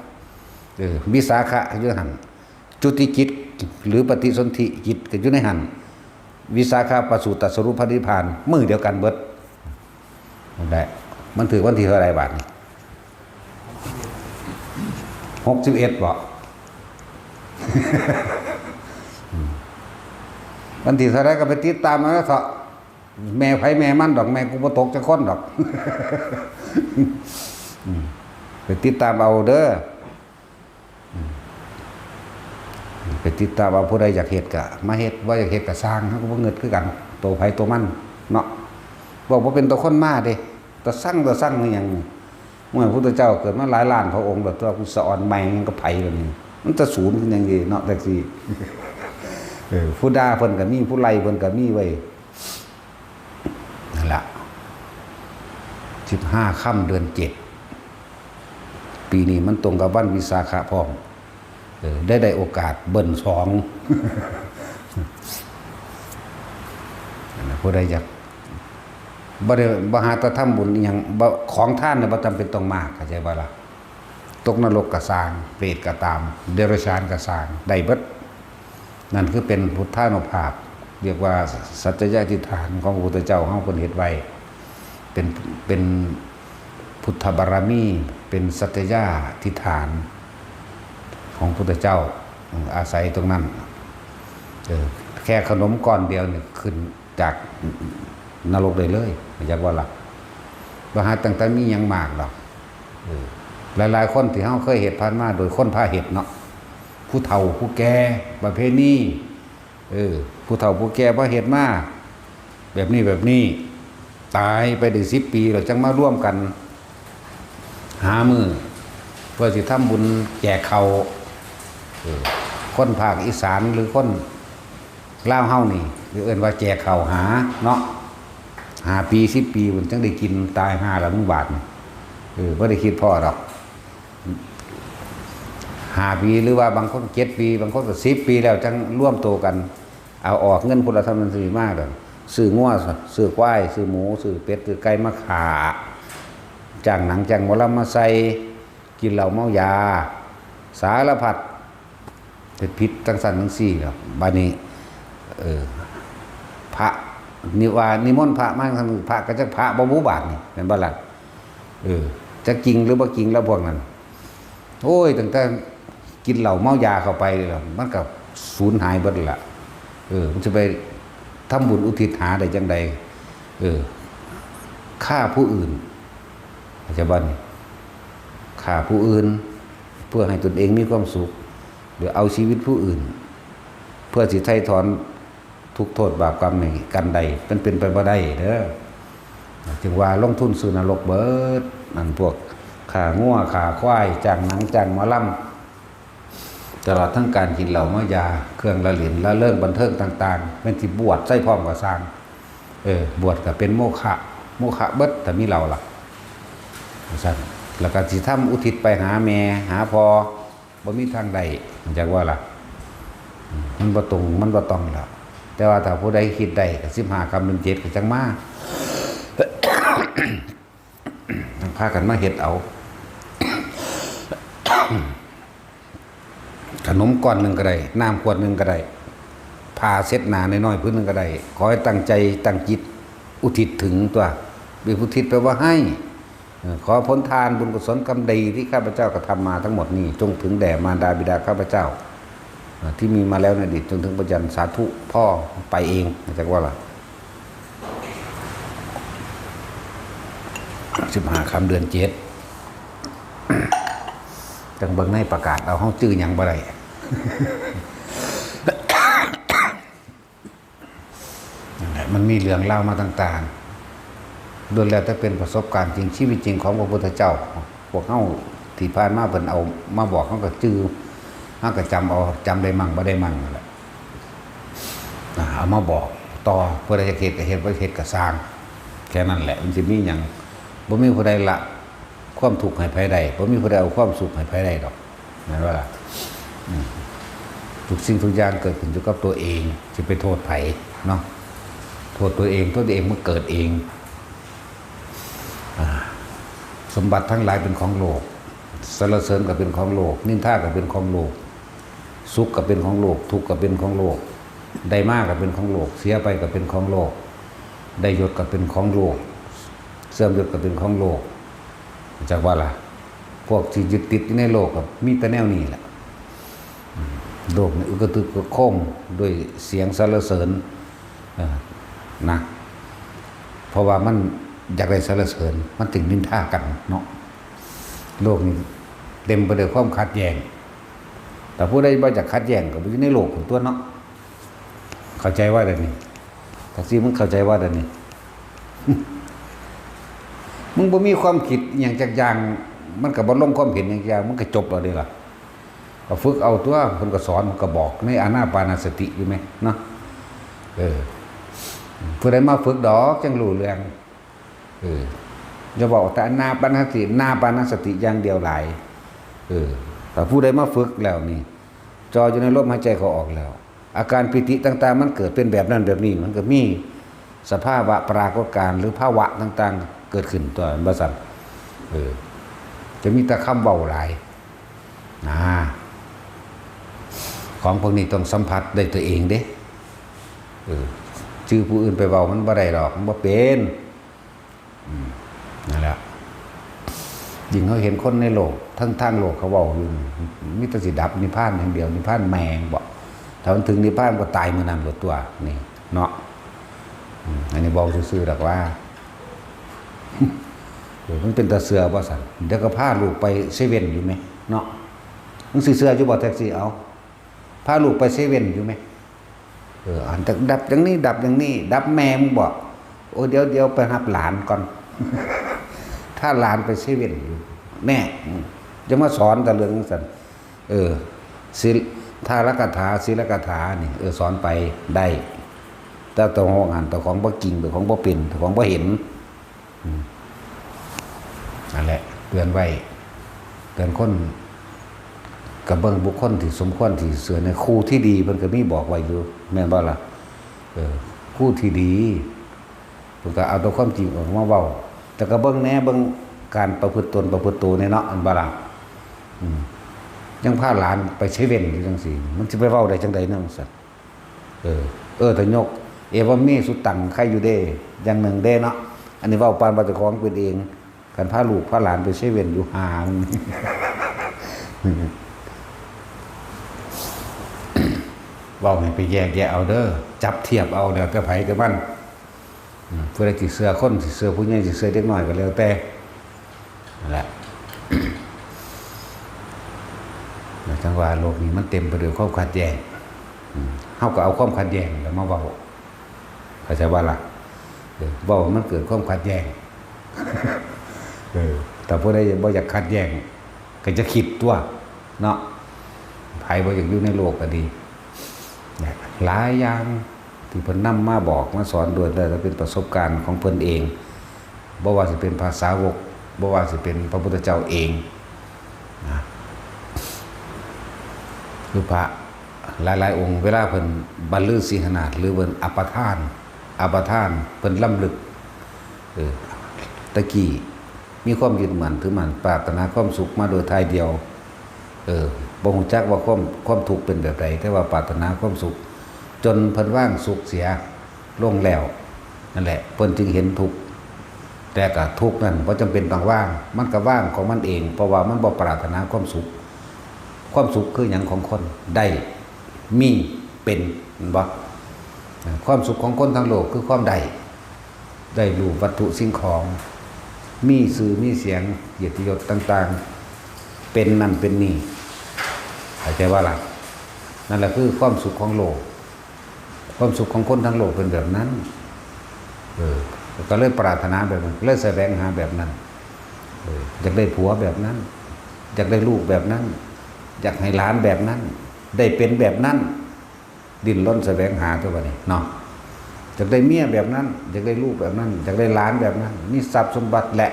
เออ วิสาขะอยู่หั่น จุติจิต หรือปฏิสนธิจิตก็อยู่ในหั่น วิสาขะประสูติตรัสรู้พระนิพพานมื้อเดียวกันเบิด นั่นแหละ มันถือวันที่เท่าไหร่บัดนี้ หกสิบเอ็ดบ่ อืม วันที่เท่าไหร่ก็ไปติดตามเอาเนาะ แม่ไผแม่มันดอก แม่กูบ่ตกจักคนดอก อืม ไปติดตามเอาเด้อ อืม ไปติดตามเอา ผู้ใดอยากเฮ็ดก็มาเฮ็ด บ่อยากเฮ็ดก็ซ่าง เฮาก็บ่งึดคือกัน โตไผโตมันเนาะ บอกว่าเป็นตัวคนมาเด้ ตาสั่งตาสั่งนี่หยัง เมื่อพระพุทธเจ้าเกิดมาหลายล้านพระองค์แล้ว ตัวกูสะออนใหม่มันก็ไผแล้วนี่ มันจะศูนย์ขึ้นยังดีเนาะ จังซี่ เออ ผู้ด่าเพิ่นก็มี ผู้ไล่เพิ่นก็มีเว้ย นั่นล่ะ สิบห้าค่ำเดือนเจ็ด ปีนี้มันตรงกับวันวิสาขะพร้อม เออ ได้ ได้โอกาสเบิ้ลสอง นั่นน่ะ ผู้ใดอยาก บ่ได้ บ่หาแต่ทำบุญอิหยัง บ่ ของทานน่ะบ่จำเป็นต้องมาก เข้าใจบ่ล่ะ ตกนรกก็ซ่าง เปรตก็ตาม เดรัจฉานก็ซ่าง ได้เบิด นั่นคือเป็นพุทธานุภาพ เรียกว่าสัจจะอธิษฐานของพระพุทธเจ้าเฮาเพิ่นเฮ็ดไว้ เป็น เป็นพุทธบารมี เป็นสัจจะอธิษฐานของพุทธเจ้า อืม อาศัยตรงนั้น เออ แค่ขนมก้อนเดียวนี่ขึ้นจากนรกได้เลย อยากว่าล่ะ บ่หาตั้งแต่มีหยังมากดอก เออ หลายๆคนที่เฮาเคยเฮ็ดผ่านมา โดยคนพาเฮ็ดเนาะ ผู้เฒ่าผู้แก่ ประเพณี เออ ผู้เฒ่าผู้แก่พาเฮ็ดมา แบบนี้แบบนี้ ตายไปได้สิบปีแล้วจั่งมาร่วมกัน หามื้อ เพื่อสิทำบุญแจกข้าว เออ คนภาคอีสานหรือคนลาวเฮานี่ เอิ้นว่าแจกข้าวหาเนาะ ห้าปี สิบปี มันจั่งได้กิน ตายห่าละมึงบาดนี่ เออ บ่ได้คิดพ้อดอก ห้าปี หรือว่าบางคนเจ็ดปี บางคนก็สิบปีแล้วจั่งรวมตัวกัน เอาออกเงินพุนละเท่านั้นสิมาดอก ซื้องัว ซื้อควาย ซื้อหมู ซื้อเป็ด ซื้อไก่มาฆ่า จ้างหนังจ้างหมอลำมาใส่ กินเหล้าเมายา สารพัด เฮ็ดผิดจั่งซั้นจั่งซี้ดอก บัดนี้ เออ พระ นี่ว่านิมนต์พระมา พระก็จักพระบ่บุบาดนี่ แม่นบ่ล่ะ เออ จักจริงหรือบ่จริงแล้วพวกนั้น โอ้ย ตั้งแต่กินเหล้าเมายาเข้าไปแล้ว มันก็สูญหายเบิดแล้วล่ะ เออ มันสิไปทำบุญอุทิศหาได้จั่งใด เออ ฆ่าผู้อื่น เข้าใจบ่นี่ ฆ่าผู้อื่น เพื่อให้ตนเองมีความสุข หรือเอาชีวิตผู้อื่น เพื่อสิไถ่ถอนทุกข์โทษบาปกรรมให้กันได้ มันเป็นไปบ่ได้เด้อ จึงว่าลงทุนซื้อนรกเบิด นั่นพวกฆ่างัวฆ่าควาย จ้างหนังจ้างหมอลำ ตลอดทั้งการกินเหล้าเมายา เครื่องละเล่นละเลิงบันเทิงต่างๆ แม่นสิบวชใส่พร้อมก็ซ่าง เออ บวชก็เป็นโมฆะ โมฆะเบิด ถ้ามีเหล้าล่ะ ซั่น แล้วก็สิทำอุทิศไปหาแม่ หาพ่อ บ่มีทางใด จักว่าล่ะ อืม มันบ่ตรง มันบ่ต้องล่ะ แต่ว่าถ้าผู้ใดคิดได้ก็สิบห้าค่ำเดือนเจ็ดก็จั่งมา พากันมาเฮ็ดเอา ขนมก้อนหนึ่งก็ได้ น้ำขวดหนึ่งก็ได้ ผ้าเช็ดหน้าน้อยๆผืนหนึ่งก็ได้ ขอให้ตั้งใจตั้งจิตอุทิศถึงตัว อุทิศแปลว่าให้ เอ่อ ขอผลทานบุญกุศลกรรมดีที่ข้าพเจ้ากระทำมาทั้งหมดนี้ จงถึงแด่มารดาบิดาข้าพเจ้า เอ่อ ที่มีมาแล้วในอดีตจนถึงปัจจุบัน สาธุ พ่อไปเอง จักว่าล่ะ สิบห้าค่ำเดือนเจ็ด จั่งเบิ่งในประกาศเอา เฮาจื้อหยังบ่ได้ นั่นแหละ มันมีเรื่องราวมาต่างๆ ล้วนแล้วแต่เป็นประสบการณ์จริง ชีวิตจริงของพระพุทธเจ้า พวกเฮาที่ผ่านมาเพิ่นเอามาบอก เฮาก็จื่อ เฮาก็จำเอา จำได้มั่งบ่ได้มั่งนั่นแหละ อ่า เอามาบอกต่อ ผู้ใดอยากเฮ็ดก็เฮ็ด บ่เฮ็ดก็ซ่าง แค่นั้นแหละ มันสิมีหยัง บ่มีผู้ใดละความทุกข์ให้ไผได้ บ่มีผู้ใดเอาความสุขให้ไผได้ดอก แม่นบ่ล่ะ อืม ทุกสิ่งทุกอย่างเกิดขึ้นอยู่กับตัวเอง จะไปโทษไผเนาะ โทษตัวเอง ตัวเองมันเกิดเอง อ่า สมบัติทั้งหลายเป็นของโลก สรรเสริญก็เป็นของโลก นินทาก็เป็นของโลก สุขก็เป็นของโลก ทุกข์ก็เป็นของโลก ได้มาก็เป็นของโลก เสียไปก็เป็นของโลก ได้ยศก็เป็นของโลก เสื่อมยศก็เป็นของโลก จักว่าล่ะ พวกที่ยึดติดอยู่ในโลกก็มีแต่แนวนี้แหละ โลกนี่อึกกระทึกครึกโครมด้วยเสียงสรรเสริญ เออ นะ เพราะว่ามันอยากได้สรรเสริญ มันจึงนินทากันเนาะ โลกนี้เต็มไปด้วยความขัดแย้ง แต่ผู้ใดบ่อยากขัดแย้งก็บ่อยู่ในโลกของตัวเนาะ เข้าใจว่าเดี๋ยวนี้ แต่ที่มึงเข้าใจว่าเดี๋ยวนี้ มึงบ่มีความคิดอหย่างจักอย่าง มันก็บ่ลงความเห็นอหย่างจักอย่าง มันก็จบเอาเด้ล่ะ ก็ฝึกเอาตัว เพิ่นก็สอน เพิ่นก็บอกในอานาปานสติอยู่แหมเนาะ เออ ผู้ใดมาฝึกดอกจั่งรู้เรื่อง เออ อย่าเว้าแต่อานาปานสติ อานาปานสติอย่างเดียวหลาย เออ ถ้าผู้ใดมาฝึกแล้วนี่ จ่ออยู่ในลมหายใจเข้าออกแล้ว อาการปีติต่างๆ มันเกิดเป็นแบบนั้นแบบนี้ มันก็มีสภาวะปรากฏการณ์หรือภาวะต่างๆ เกิดขึ้นตัว ว่าซั่น เออ จะมีแต่คำเว้าหลาย นะ ของพวกนี้ต้องสัมผัสได้ตัวเองเด้ เออ จื่อผู้อื่นไปเว้ามันบ่ได้ดอก มันบ่เป็น อืม นั่นแหละ ยิ่งเฮาเห็นคนในโลก ทั้งทางโลกเขาเว้าอยู่ มีแต่สิดับนิพพานอย่างเดียว นิพพานแม่งบ่ ถ้ามันถึงนิพพานก็ตายมื้อนั้นโลดตัว นี่ เนาะ อืม อันนี้เว้าซื่อๆ ดอกว่า เออ มันเป็นตาเชื่อบ่ซั่น เดี๋ยวก็พาลูกไปเซเว่นอยู่แหมเนาะ มึงสิเชื่ออยู่บ่แท็กซี่ เอา พาลูกไปเซเว่นอยู่แหม เออ อันดับอย่างนี้ ดับอย่างนี้ ดับแม่มึงบ่ โอ้ เดี๋ยว เดี๋ยวไปรับหลานก่อน พาหลานไปเซเว่นอยู่ แน่ อืม จะมาสอนแต่เรื่องจั่งซั่น เออ ศีล ทาลกถา ศีลกถานี่ เออ สอนไปได้ แต่ตัวของอัน ตัวของบ่จริง ตัวของบ่เป็น ตัวของบ่เห็น อืม นั่นแหละ เตือนไว้ เตือนคน ก็เบิ่งบุคคลที่สมควรที่เชื่อ ในครูที่ดีเพิ่นก็มีบอกไว้อยู่ แม่นบ่ล่ะ เออ ครูที่ดี เพิ่นก็เอาแต่ความจริงออกมาเว้า แต่ก็เบิ่งแหน่ เบิ่งการประพฤติตนประพฤติตัวแหน่เนาะ แม่นบ่ล่ะ อืม ยังพาหลานไปเซเว่นอยู่จั่งซี้ มันสิไปเว้าได้จั่งใดเนาะ ซั่น เออ เออ ถ้ายก เอวะเม สุตัง ใครอยู่เด้ อย่างหนึ่งเด้เนาะ อันนี้เว้าปานว่าเจ้าของเป็นเอง คันพาลูกพาหลานไปเซเว่นอยู่ หามึง เว้าให้ไปแยกแยะเอาเด้อ จับเทียบเอา แล้วแต่ไผแต่มัน อืม ผู้ใดสิเชื่อคน สิเชื่อผู้ใหญ่ สิเชื่อเด็กน้อยก็แล้วแต่ นั่นแหละ แล้วจั่งว่าโลกนี้มันเต็มไปด้วยความขัดแย้ง อืม เฮาก็เอาความขัดแย้งแล้วมาเว้า เข้าใจบ่ล่ะ เออ เว้าให้มันเกิดความขัดแย้ง เออ แต่ผู้ใดบ่อยากขัดแย้ง ก็จะคิดตัว เนาะ ไผบ่อยากอยู่ในโลกก็ดี เนี่ย หลายอย่างที่เพิ่นนำมาบอกมาสอน ล้วนแล้วแต่เป็นประสบการณ์ของเพิ่นเอง บ่ว่าสิเป็นพระสาวก บ่ว่าสิเป็นพระพุทธเจ้าเอง นะ คือพระหลายๆองค์ เวลาเพิ่นบรรลือสิงหนาสน์ หรือเพิ่นอัปทาน อัปทาน เพิ่นรำลึก เออ ตะกี้มีความยึดมั่นถือมั่น ปรารถนาความสุขมาโดยถ่ายเดียว เออ บ่ฮู้จักว่าความ ความทุกข์เป็นแบบใด แต่ว่าปรารถนาความสุข จนเพิ่นวางสุขเสียลงแล้ว นั่นแหละ เพิ่นจึงเห็นทุกข์ แต่ก็ทุกข์นั่นบ่จำเป็นต้องวาง มันก็วางของมันเอง เพราะว่ามันบ่ปรารถนาความสุข ความสุขคือหยังของคน ได้ มี เป็น แม่นบ่ ความสุขของคนทั้งโลกคือความได้ ได้รูปวัตถุสิ่งของ มีชื่อมีเสียง เกียรติยศต่างๆ เป็นนั่นเป็นนี่ เข้าใจบ่ล่ะ นั่นแหละคือความสุขของโลก ความสุขของคนทั้งโลกเป็นแบบนั้น เออ ก็เลยปรารถนาแบบนั้น ก็เลยแสวงหาแบบนั้น เออ อยากได้ผัวแบบนั้น อยากได้ลูกแบบนั้น อยากให้หลานแบบนั้น ได้เป็นแบบนั้น ดิ้นรนแสวงหาตัวบัดนี้เนาะ อยากได้เมียแบบนั้น อยากได้ลูกแบบนั้น อยากได้หลานแบบนั้น มีทรัพย์สมบัติและ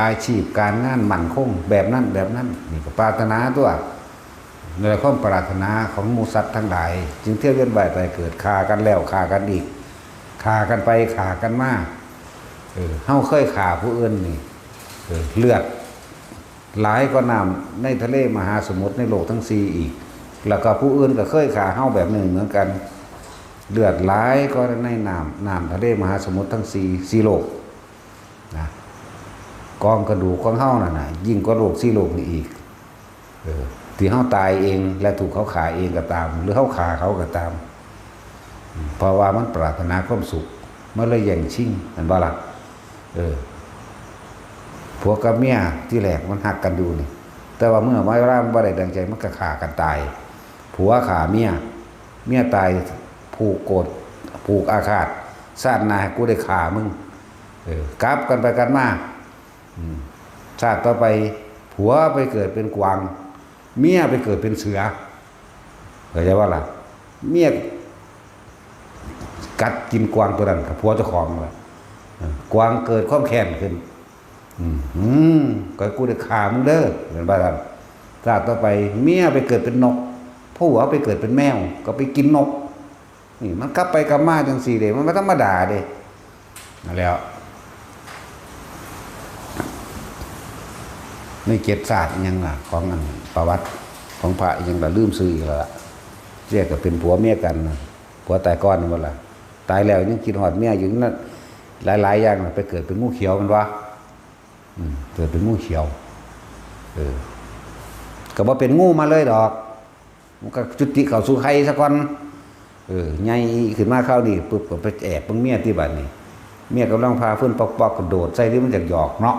อาชีพการงานมั่นคงแบบนั้นแบบนั้น นี่ก็ปรารถนาตัว ในความปรารถนาของหมู่สัตว์ทั้งหลาย จึงเที่ยวเวียนว่ายตายเกิด ฆ่ากันแล้วฆ่ากันอีก ฆ่ากันไปฆ่ากันมา เออ เฮาเคยฆ่าผู้อื่นนี่ เออ เลือดหลายกว่าน้ำในทะเลมหาสมุทรในโลกทั้งสี่อีก แล้วก็ผู้อื่นก็เคยฆ่าเฮาแบบหนึ่งเหมือนกัน เลือดหลายกว่าในน้ำ น้ำทะเลมหาสมุทรทั้งสี่ สี่โลกนะ กองกระดูกของเฮานั่นน่ะ ยิ่งกว่าโลกสี่โลกนี้อีก เออ ที่เฮาตายเองและถูกเขาฆ่าเองก็ตาม หรือเฮาฆ่าเขาก็ตาม เพราะว่ามันปรารถนาความสุข มันเลยแย่งชิง แม่นบ่ล่ะ เออ ผัวกับเมียที่แรกมันฮักกันอยู่นี่ แต่ว่าเมื่อเวลามันบ่ได้ดังใจ มันก็ฆ่ากันตาย ผัวฆ่าเมีย เมียตาย ผูกโกรธ ผูกอาฆาต ชาติหน้าให้กูได้ฆ่ามึง เออ กลับกันไปกันมา อืม ชาติต่อไป ผัวไปเกิดเป็นกวาง เมียไปเกิดเป็นเสือ เข้าใจบ่ล่ะ เมียกัดกินกวางตัวนั้นกับผัวเจ้าของนั่นแหละ เออ กวางเกิดความแค้นขึ้น อืม อืม ก็กูได้ฆ่ามึงเด้อ แม่นบ่ล่ะ ชาติต่อไป เมียไปเกิดเป็นนก ผัวไปเกิดเป็นแมว ก็ไปกินนก นี่มันกลับไปกลับมาจังซี่เด้ มันบ่ธรรมดาเด้ นั่นแหล้ว ในเจ็ดชาติอิหยังล่ะ ของอันประวัติของพระอิหยังล่ะ ลืมชื่ออีกแล้วล่ะ เรียกก็เป็นผัวเมียกันน่ะ ผัวตายก่อนนั่นบ่ล่ะ ตายแล้วยังคิดฮอดเมียอยู่นั่น หลายๆอย่างน่ะ ไปเกิดเป็นงูเขียวแม่นบ่ อืม เกิดเป็นงูเขียว เออ ก็บ่เป็นงูมาเลยดอก มันก็จุติเข้าสู่ไข่ซะก่อน เออ ใหญ่ขึ้นมาคราวนี้ปุ๊บ ก็ไปแอบเบิ่งเมียที่บ้านนี่ เมียกำลังผ่าฟืนปอกๆ กระโดดใส่ที่มันอยากหยอกเนาะ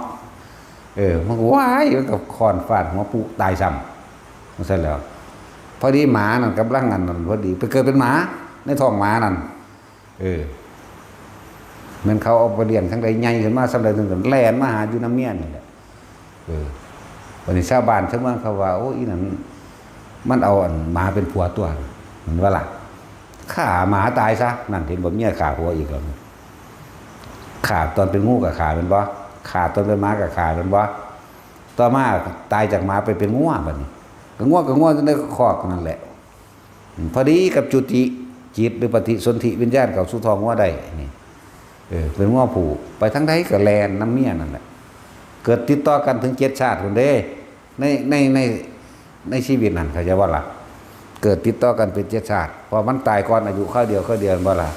เออ มันก็ว้าย มันก็ค้อนฟาดหัวปุ๊ตายซ้ำ จั่งซั้นแหล้ว พอดีหมานั่นกำลังอันนั้นพอดี ไปเกิดเป็นหมา ในท้องหมานั่น เออ แม่นเขาเอาไปเลี้ยงจั่งใด ใหญ่ขึ้นมาส่ำใด ถึงก็แล่นมาหาอยู่นำเมียนี่แหละ เออ บัดนี้ชาวบ้านชาวเมืองเขาว่า โอ้ อีนั่น มันเอาอันหมาเป็นผัวตัว แม่นบ่ล่ะ ฆ่าหมาตายซะ นั่น เห็นบ่ เมียฆ่าผัวอีกแล้ว ฆ่าตอนเป็นงูก็ฆ่าแม่นบ่ ฆ่าตอนเป็นหมาก็ฆ่าแม่นบ่ ต่อมาตายจากหมาไปเป็นงัวบัดนี้ ก็งัวก็งัวในคอกนั่นแหละ อืม พอดีกับจุติจิตหรือปฏิสนธิวิญญาณเข้าสู่ท้องงัวได้นี่ เออ เป็นงัวผู้ ไปทางใดก็แล่นนำเมียนั่นแหละ เกิดติดต่อกันถึงเจ็ดชาติพุ้นเด้ ใน ใน ใน ในชีวิตนั่น เข้าใจบ่ล่ะ เกิดติดต่อกันเป็นเจ็ดชาติ เพราะมันตายก่อนอายุคราวเดียว คราวเดียวแม่นบ่ล่ะ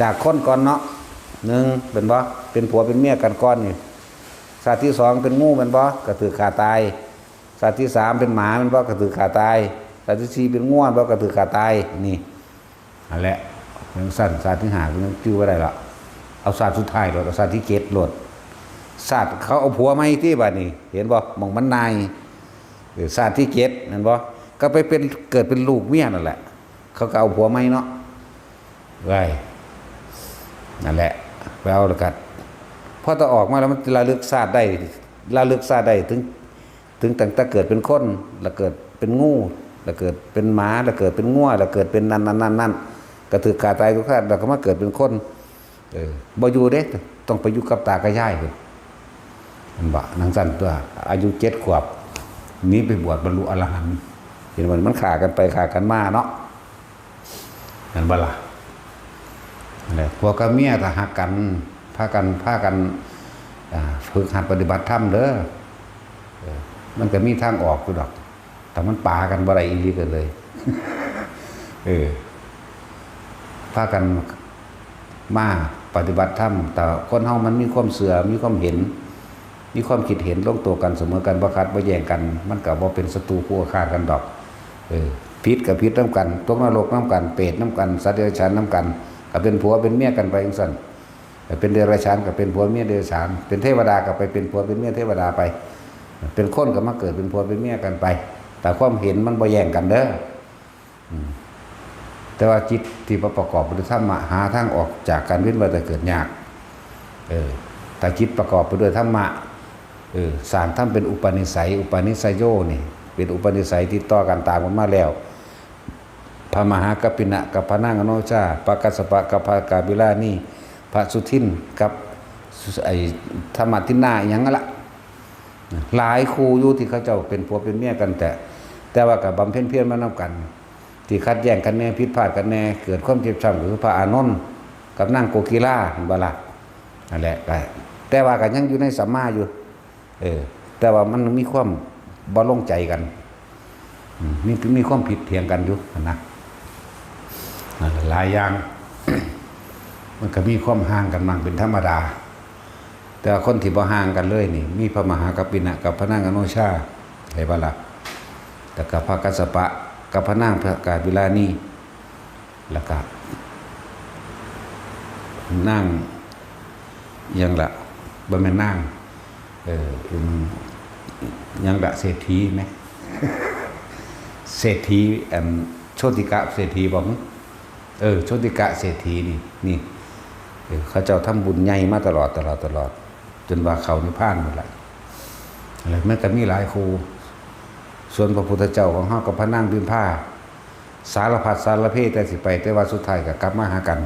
จากคนก่อนเนาะ หนึ่ง เป็นบ่ เป็นผัวเป็นเมียกันก่อนนี่ ชาติที่สองเป็นงูแม่นบ่ ก็ถืกฆ่าตาย ชาติที่สามเป็นหมาแม่นบ่ ก็ถืกฆ่าตาย ชาติที่สี่เป็นงัวแม่นบ่ ก็ถืกฆ่าตาย นี่ นั่นแหละ จั่งซั้น ชาติที่ห้าก็ยังจื่อบ่ได้ละ เอาชาติสุดท้ายโลด เอาชาติที่เจ็ดโลด ชาติเขาเอาผัวใหม่ติบัดนี้ เห็นบ่ หม่องมันนาย เออ ชาติที่เจ็ด แม่นบ่ ก็ไปเป็น เกิดเป็นลูกเมียนั่นแหละ เขาก็เอาผัวใหม่เนาะ ไว้ นั่นแหละ ไปเอาแล้วกัน พอตะออกมาแล้วมันระลึกชาติได้ ระลึกชาติได้ถึง ถึงตั้งแต่เกิดเป็นคน แล้วเกิดเป็นงู แล้วเกิดเป็นหมา แล้วเกิดเป็นงัว แล้วเกิดเป็นนั่นนั่นนั่นนั่น ก็ถืกฆ่าตายทุกชาติ แล้วก็มาเกิดเป็นคน เออ บ่อยู่เด้ ต้องไปอยู่กับตากับยายพุ้น แม่นบ่ จั่งซั้นตั๊ว อายุเจ็ดขวบ หนีไปบวชบรรลุอรหันต์ เห็นบ่ มันฆ่ากันไปฆ่ากันมาเนาะ แม่นบ่ล่ะ นั่นแหละ ผัวกับเมียถ้าฮักกัน พากัน พากัน อ่า ฝึกหัดปฏิบัติธรรมเด้อ เออ มันก็มีทางออกอยู่ดอก แต่มันปากันบ่ได้อีหลีก็เลย เออ พากันมาปฏิบัติธรรม แต่คนเฮามันมีความเชื่อ มีความเห็น มีความคิดเห็นลงตัวกันเสมอกัน บ่ขัดบ่แย้งกัน มันก็บ่เป็นศัตรูคู่อาฆาตกันดอก เออ ผิดก็ผิดนำกัน ตกนรกนำกัน เปรตนำกัน สัตว์เดรัจฉานนำกัน ก็เป็นผัวเป็นเมียกันไปจั่งซั้น เป็นเดรัจฉานก็เป็นผัวเมียเดรัจฉาน เป็นเทวดาก็ไปเป็นผัวเป็นเมียเทวดาไป เป็นคนก็มาเกิดเป็นผัวเป็นเมียกันไป แต่ความเห็นมันบ่แย้งกันเด้อ อืม แต่ว่าจิตที่บ่ประกอบไปด้วยธรรมะ หาทางออกจากการเวียนว่ายตายเกิดยาก เออ ถ้าจิตประกอบไปด้วยธรรมะ เออ สร้างทำเป็นอุปนิสัย อุปนิสัยโยนี่ เป็นอุปนิสัยติดต่อกันตามกันมาแล้ว พระมหากัปปินะกับพระนางอโนชา พระกัสสปะกับพระกาบิลานี พระสุทินกับไอ้ธรรมทินนาอิหยังนั่นละ หลายคู่อยู่ที่เขาเจ้าเป็นผัวเป็นเมียกัน แต่ แต แต่ว่าก็บำเพ็ญเพียรมานำกัน ที่ขัดแย้งกันแน่ ผิดพลาดกันแน่ เกิดความเจ็บช้ำก็คือพระอานนท์กับนางโกกีลา เห็นบ่ล่ะ นั่นแหละ ก็ แต่ว่าก็ยังอยู่ในสัมมาอยู่ เออ แต่ว่ามันมีความบ่ลงใจกัน อืม มี มีความผิดเถียงกันอยู่นะ นั่นแหละ หลายอย่าง มันก็มีความห่างกันมั่งเป็นธรรมดา แต่ว่าคนที่บ่ห่างกันเลยนี่ มีพระมหากัปปินะกับพระนางอโนชา เห็นบ่ล่ะ แล้วก็พระกัสสปะกับพระนางพระกาบิลานี แล้วก็นางหยังล่ะ บ่แม่นนาง เออ อืม หยังล่ะ เศรษฐีไหม เศรษฐี อัน โชติกะเศรษฐีบ่ เออ โชติกะเศรษฐีนี่ นี่ เออ เขาเจ้าทำบุญใหญ่มาตลอด ตลอด ตลอด จนว่าเข้านิพพานหมดละ อะไร มันก็มีหลายคู่ ส่วนพระพุทธเจ้าของเฮากับพระนางพิมพา สารพัดสารเพ แต่สิไป แต่ว่าสุดท้ายก็กลับมาหากัน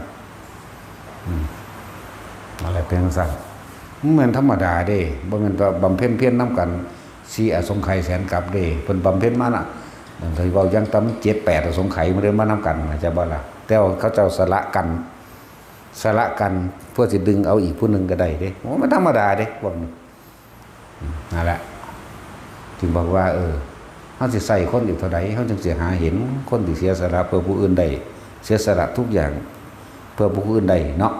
อืม อะไรเป็นจั่งซั่น มันเหมือนธรรมดาเด้ บ่แม่นว่าบำเพ็ญเพียรนำกัน สี่อสงไขยแสนกัปเด้ เพิ่นบำเพ็ญมาน่ะ นั่นสิเว้าอย่างต่ำเจ็ดแปดอสงไขย มันเดินมานำกัน เข้าใจบ่ล่ะ แต่ว่าเขาเจ้าสละกัน สละกัน เพื่อสิดึงเอาอีกผู้หนึ่งก็ได้เด้ โอ้ มันธรรมดาเด้ พวกนี้ อืม นั่นแหละ จึงบอกว่า เออ เฮาสิใส่คนอีกเท่าใด เฮาจึงสิหาเห็นคนที่เสียสละเพื่อผู้อื่นได้ เสียสละทุกอย่างเพื่อผู้อื่นได้เนาะ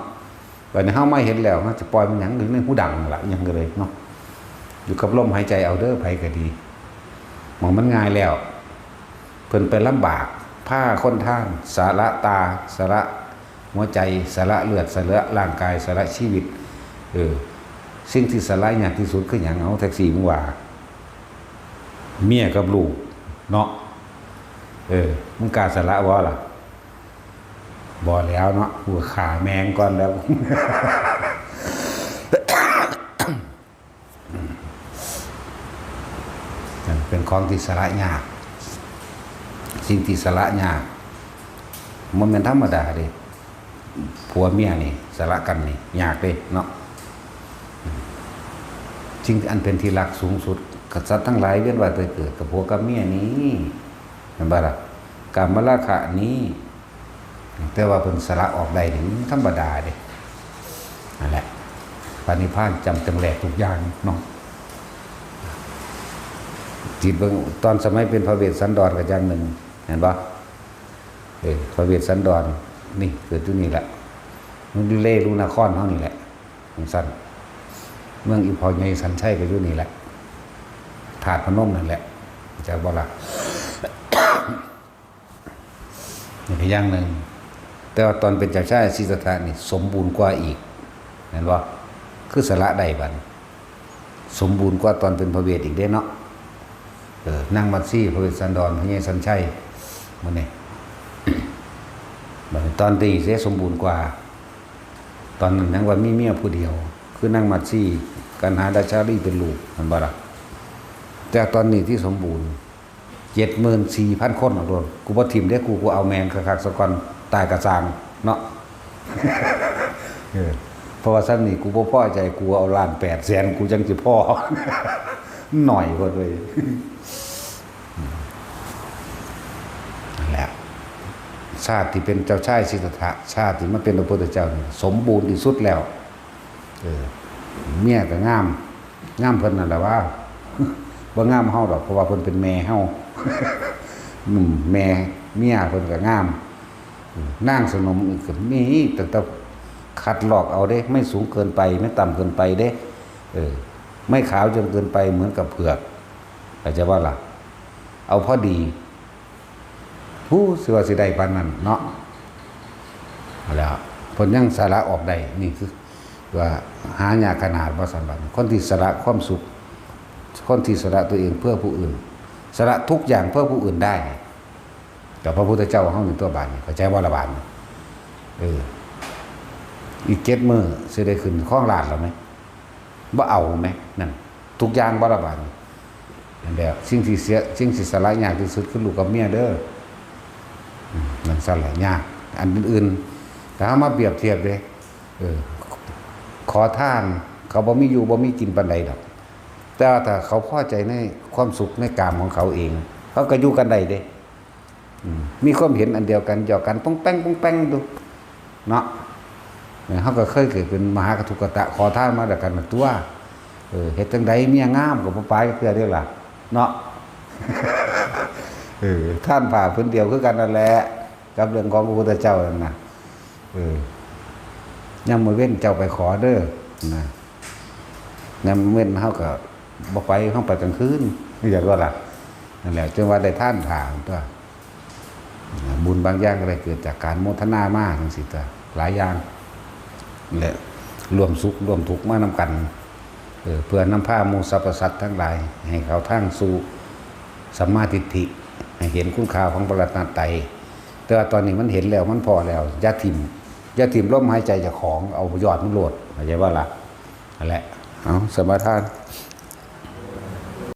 บัดนี้เฮามาเห็นแล้ว เฮาสิปล่อยมันหยัง ในหูดังล่ะ หยังก็เลยเนาะ อยู่กับลมหายใจเอาเด้อ ไผก็ดี หม่องมันง่ายแล้ว เพิ่นไปลำบาก พาคนทาง สละตา สละหัวใจ สละเลือด สละร่างกาย สละชีวิต เออ สิ่งที่สละยากที่สุดคือหยัง เอา แท็กซี่ มึงว่า เมียกับลูก เนาะ เออ มึงกล้าสละบ่ล่ะ บ่แล้วเนาะ กูฆ่าแม่งก่อนแล้ว นั่นเป็นของที่สละยาก สิ่งที่สละยาก มันเป็นธรรมดาเด้ ผัวเมียนี่ สละกันนี่ ยากเด้เนาะ สิ่งอันเป็นที่รักสูงสุด กษัตริย์ทั้งหลายเวียนว่ายตายเกิดกับผัวกับเมียนี้ เห็นบ่ล่ะ กามราคะนี้ แต่ว่าเพิ่นสละออกได้นี่มันธรรมดาเด้ นั่นแหละ พระนิพพานจำจังแลกทุกอย่างเนาะ จิตเบิ่ง ตอนสมัยเป็นพระเวสสันดรก็อย่างหนึ่ง เห็นบ่ เออ พระเวสสันดร นี่ เกิดอยู่นี่แหละ มันอยู่เลลุนครเฮานี่แหละ จั่งซั่น เมืองอีพ่อใหญ่สันชัยก็อยู่นี่แหละ ธาตุพนมนั่นแหละ จักบ่ล่ะ นี่ก็อย่างหนึ่ง แต่ว่าตอนเป็นเจ้าชายสิทธัตถะนี่สมบูรณ์กว่าอีก เห็นบ่ คือสละได้บัดนี้ สมบูรณ์กว่าตอนเป็นพระเวสอีกเด้เนาะ เออ นางมัตสี พระเวสสันดร พระใหญ่สันชัย มื้อนี้ บัดนี้ตอนนี้เสียสมบูรณ์กว่า ตอนนั้นยังว่ามีเมียผู้เดียว คือนางมัตสี กันหาราชาลีเป็นลูก เห็นบ่ล่ะ แต่ตอนนี้ที่สมบูรณ์ เจ็ดหมื่นสี่พันคนเอาโลด กูบ่ถิ่มเด้ กู กูเอาแม่งคักๆซะก่อน ตายกะซ่างเนาะ เออ เพราะว่าซั่นนี่กูบ่พอใจ กูเอาล้านแปดแสน กูจั่งสิพอ หน่อยโพดเว้ย นั่นแหละ ชาติที่เป็นเจ้าชายสิทธัตถะ ชาติที่มาเป็นพระพุทธเจ้านี่สมบูรณ์ที่สุดแล้ว เออ เมียก็งาม งามเพิ่นนั่นแหละว่า บ่งามเฮาดอก เพราะว่าเพิ่นเป็นแม่เฮา อืม แม่เมียเพิ่นก็งาม อืม นางสนมก็มี แต่ แต่คัดลอกเอาเด้ ไม่สูงเกินไป ไม่ต่ำเกินไปเด้ เออ ไม่ขาวจนเกินไปเหมือนกับเผือก เข้าใจบ่ล่ะ เอาพอดี ผู้สิว่าสิได้ปานนั้นเนาะ แล้วเพิ่นยังสละออกได้ นี่คือว่าหายากขนาด ว่าซั่นบัดนี้ คนที่สละความสุข คนที่สละตัวเองเพื่อผู้อื่น สละทุกอย่างเพื่อผู้อื่นได้ กับพระพุทธเจ้าเฮานี่ตัวบาดนี้ เข้าใจบ่ล่ะบาดนี้ เออ อีกเจ็ดมื้อสิได้ขึ้นครองราชย์แล้วไหม บ่เอาแหม นั่น ทุกอย่างบ่ละบาดนี้ นั่นแหละ สิ่งที่เสีย สิ่งที่สละยากที่สุดคือลูกกับเมียเด้อ อืม นั่นซั่นแหละ ยาก อันอื่นๆ ถ้าเฮามาเปรียบเทียบเด้ เออ ขอทาน เขาบ่มีอยู่บ่มีกินปานใดดอก แต่ว่าถ้าเขาพอใจในความสุขในกามของเขาเอง เขาก็อยู่กันได้เด้ อืม มีความเห็นอันเดียวกัน หยอกกันป้องแป้งป้องแป้งดู เนาะ เออ เขาก็เคยเกิดเป็นมหากัตถุกตะขอทานมาแล้วกันนั่นตัว เออ เฮ็ดจั่งใดเมียงามก็บ่ปายจักเทื่อเด้ล่ะ เนาะ เออ ทานผ้าผืนเดียวคือกันนั่นแหละ กับเรื่องของพระพุทธเจ้านั่นน่ะ เออ ยามมื้อเว็นเจ้าไปขอเด้อ นะ ยามเว็นเฮาก็บ่ไป เฮาไปกลางคืน อยากว่าล่ะ นั่นแหละ จึงว่าได้ทานผ้าตัว บุญบางอย่างก็ได้เกิดจากการโมทนามาจั่งซี้ตัว หลายอย่าง และร่วมสุขร่วมทุกข์มานำกัน เออ เพื่อนำพาหมู่สรรพสัตว์ทั้งหลาย ให้เข้าทางสู่สัมมาทิฏฐิ ให้เห็นคุณค่าของพระรัตนตรัย แต่ว่าตอนนี้มันเห็นแล้ว มันพอแล้ว อย่าถิ่ม อย่าถิ่มลมหายใจเจ้าของ เอายอดมันโลด เข้าใจบ่ล่ะ นั่นแหละ เอา สมาทาน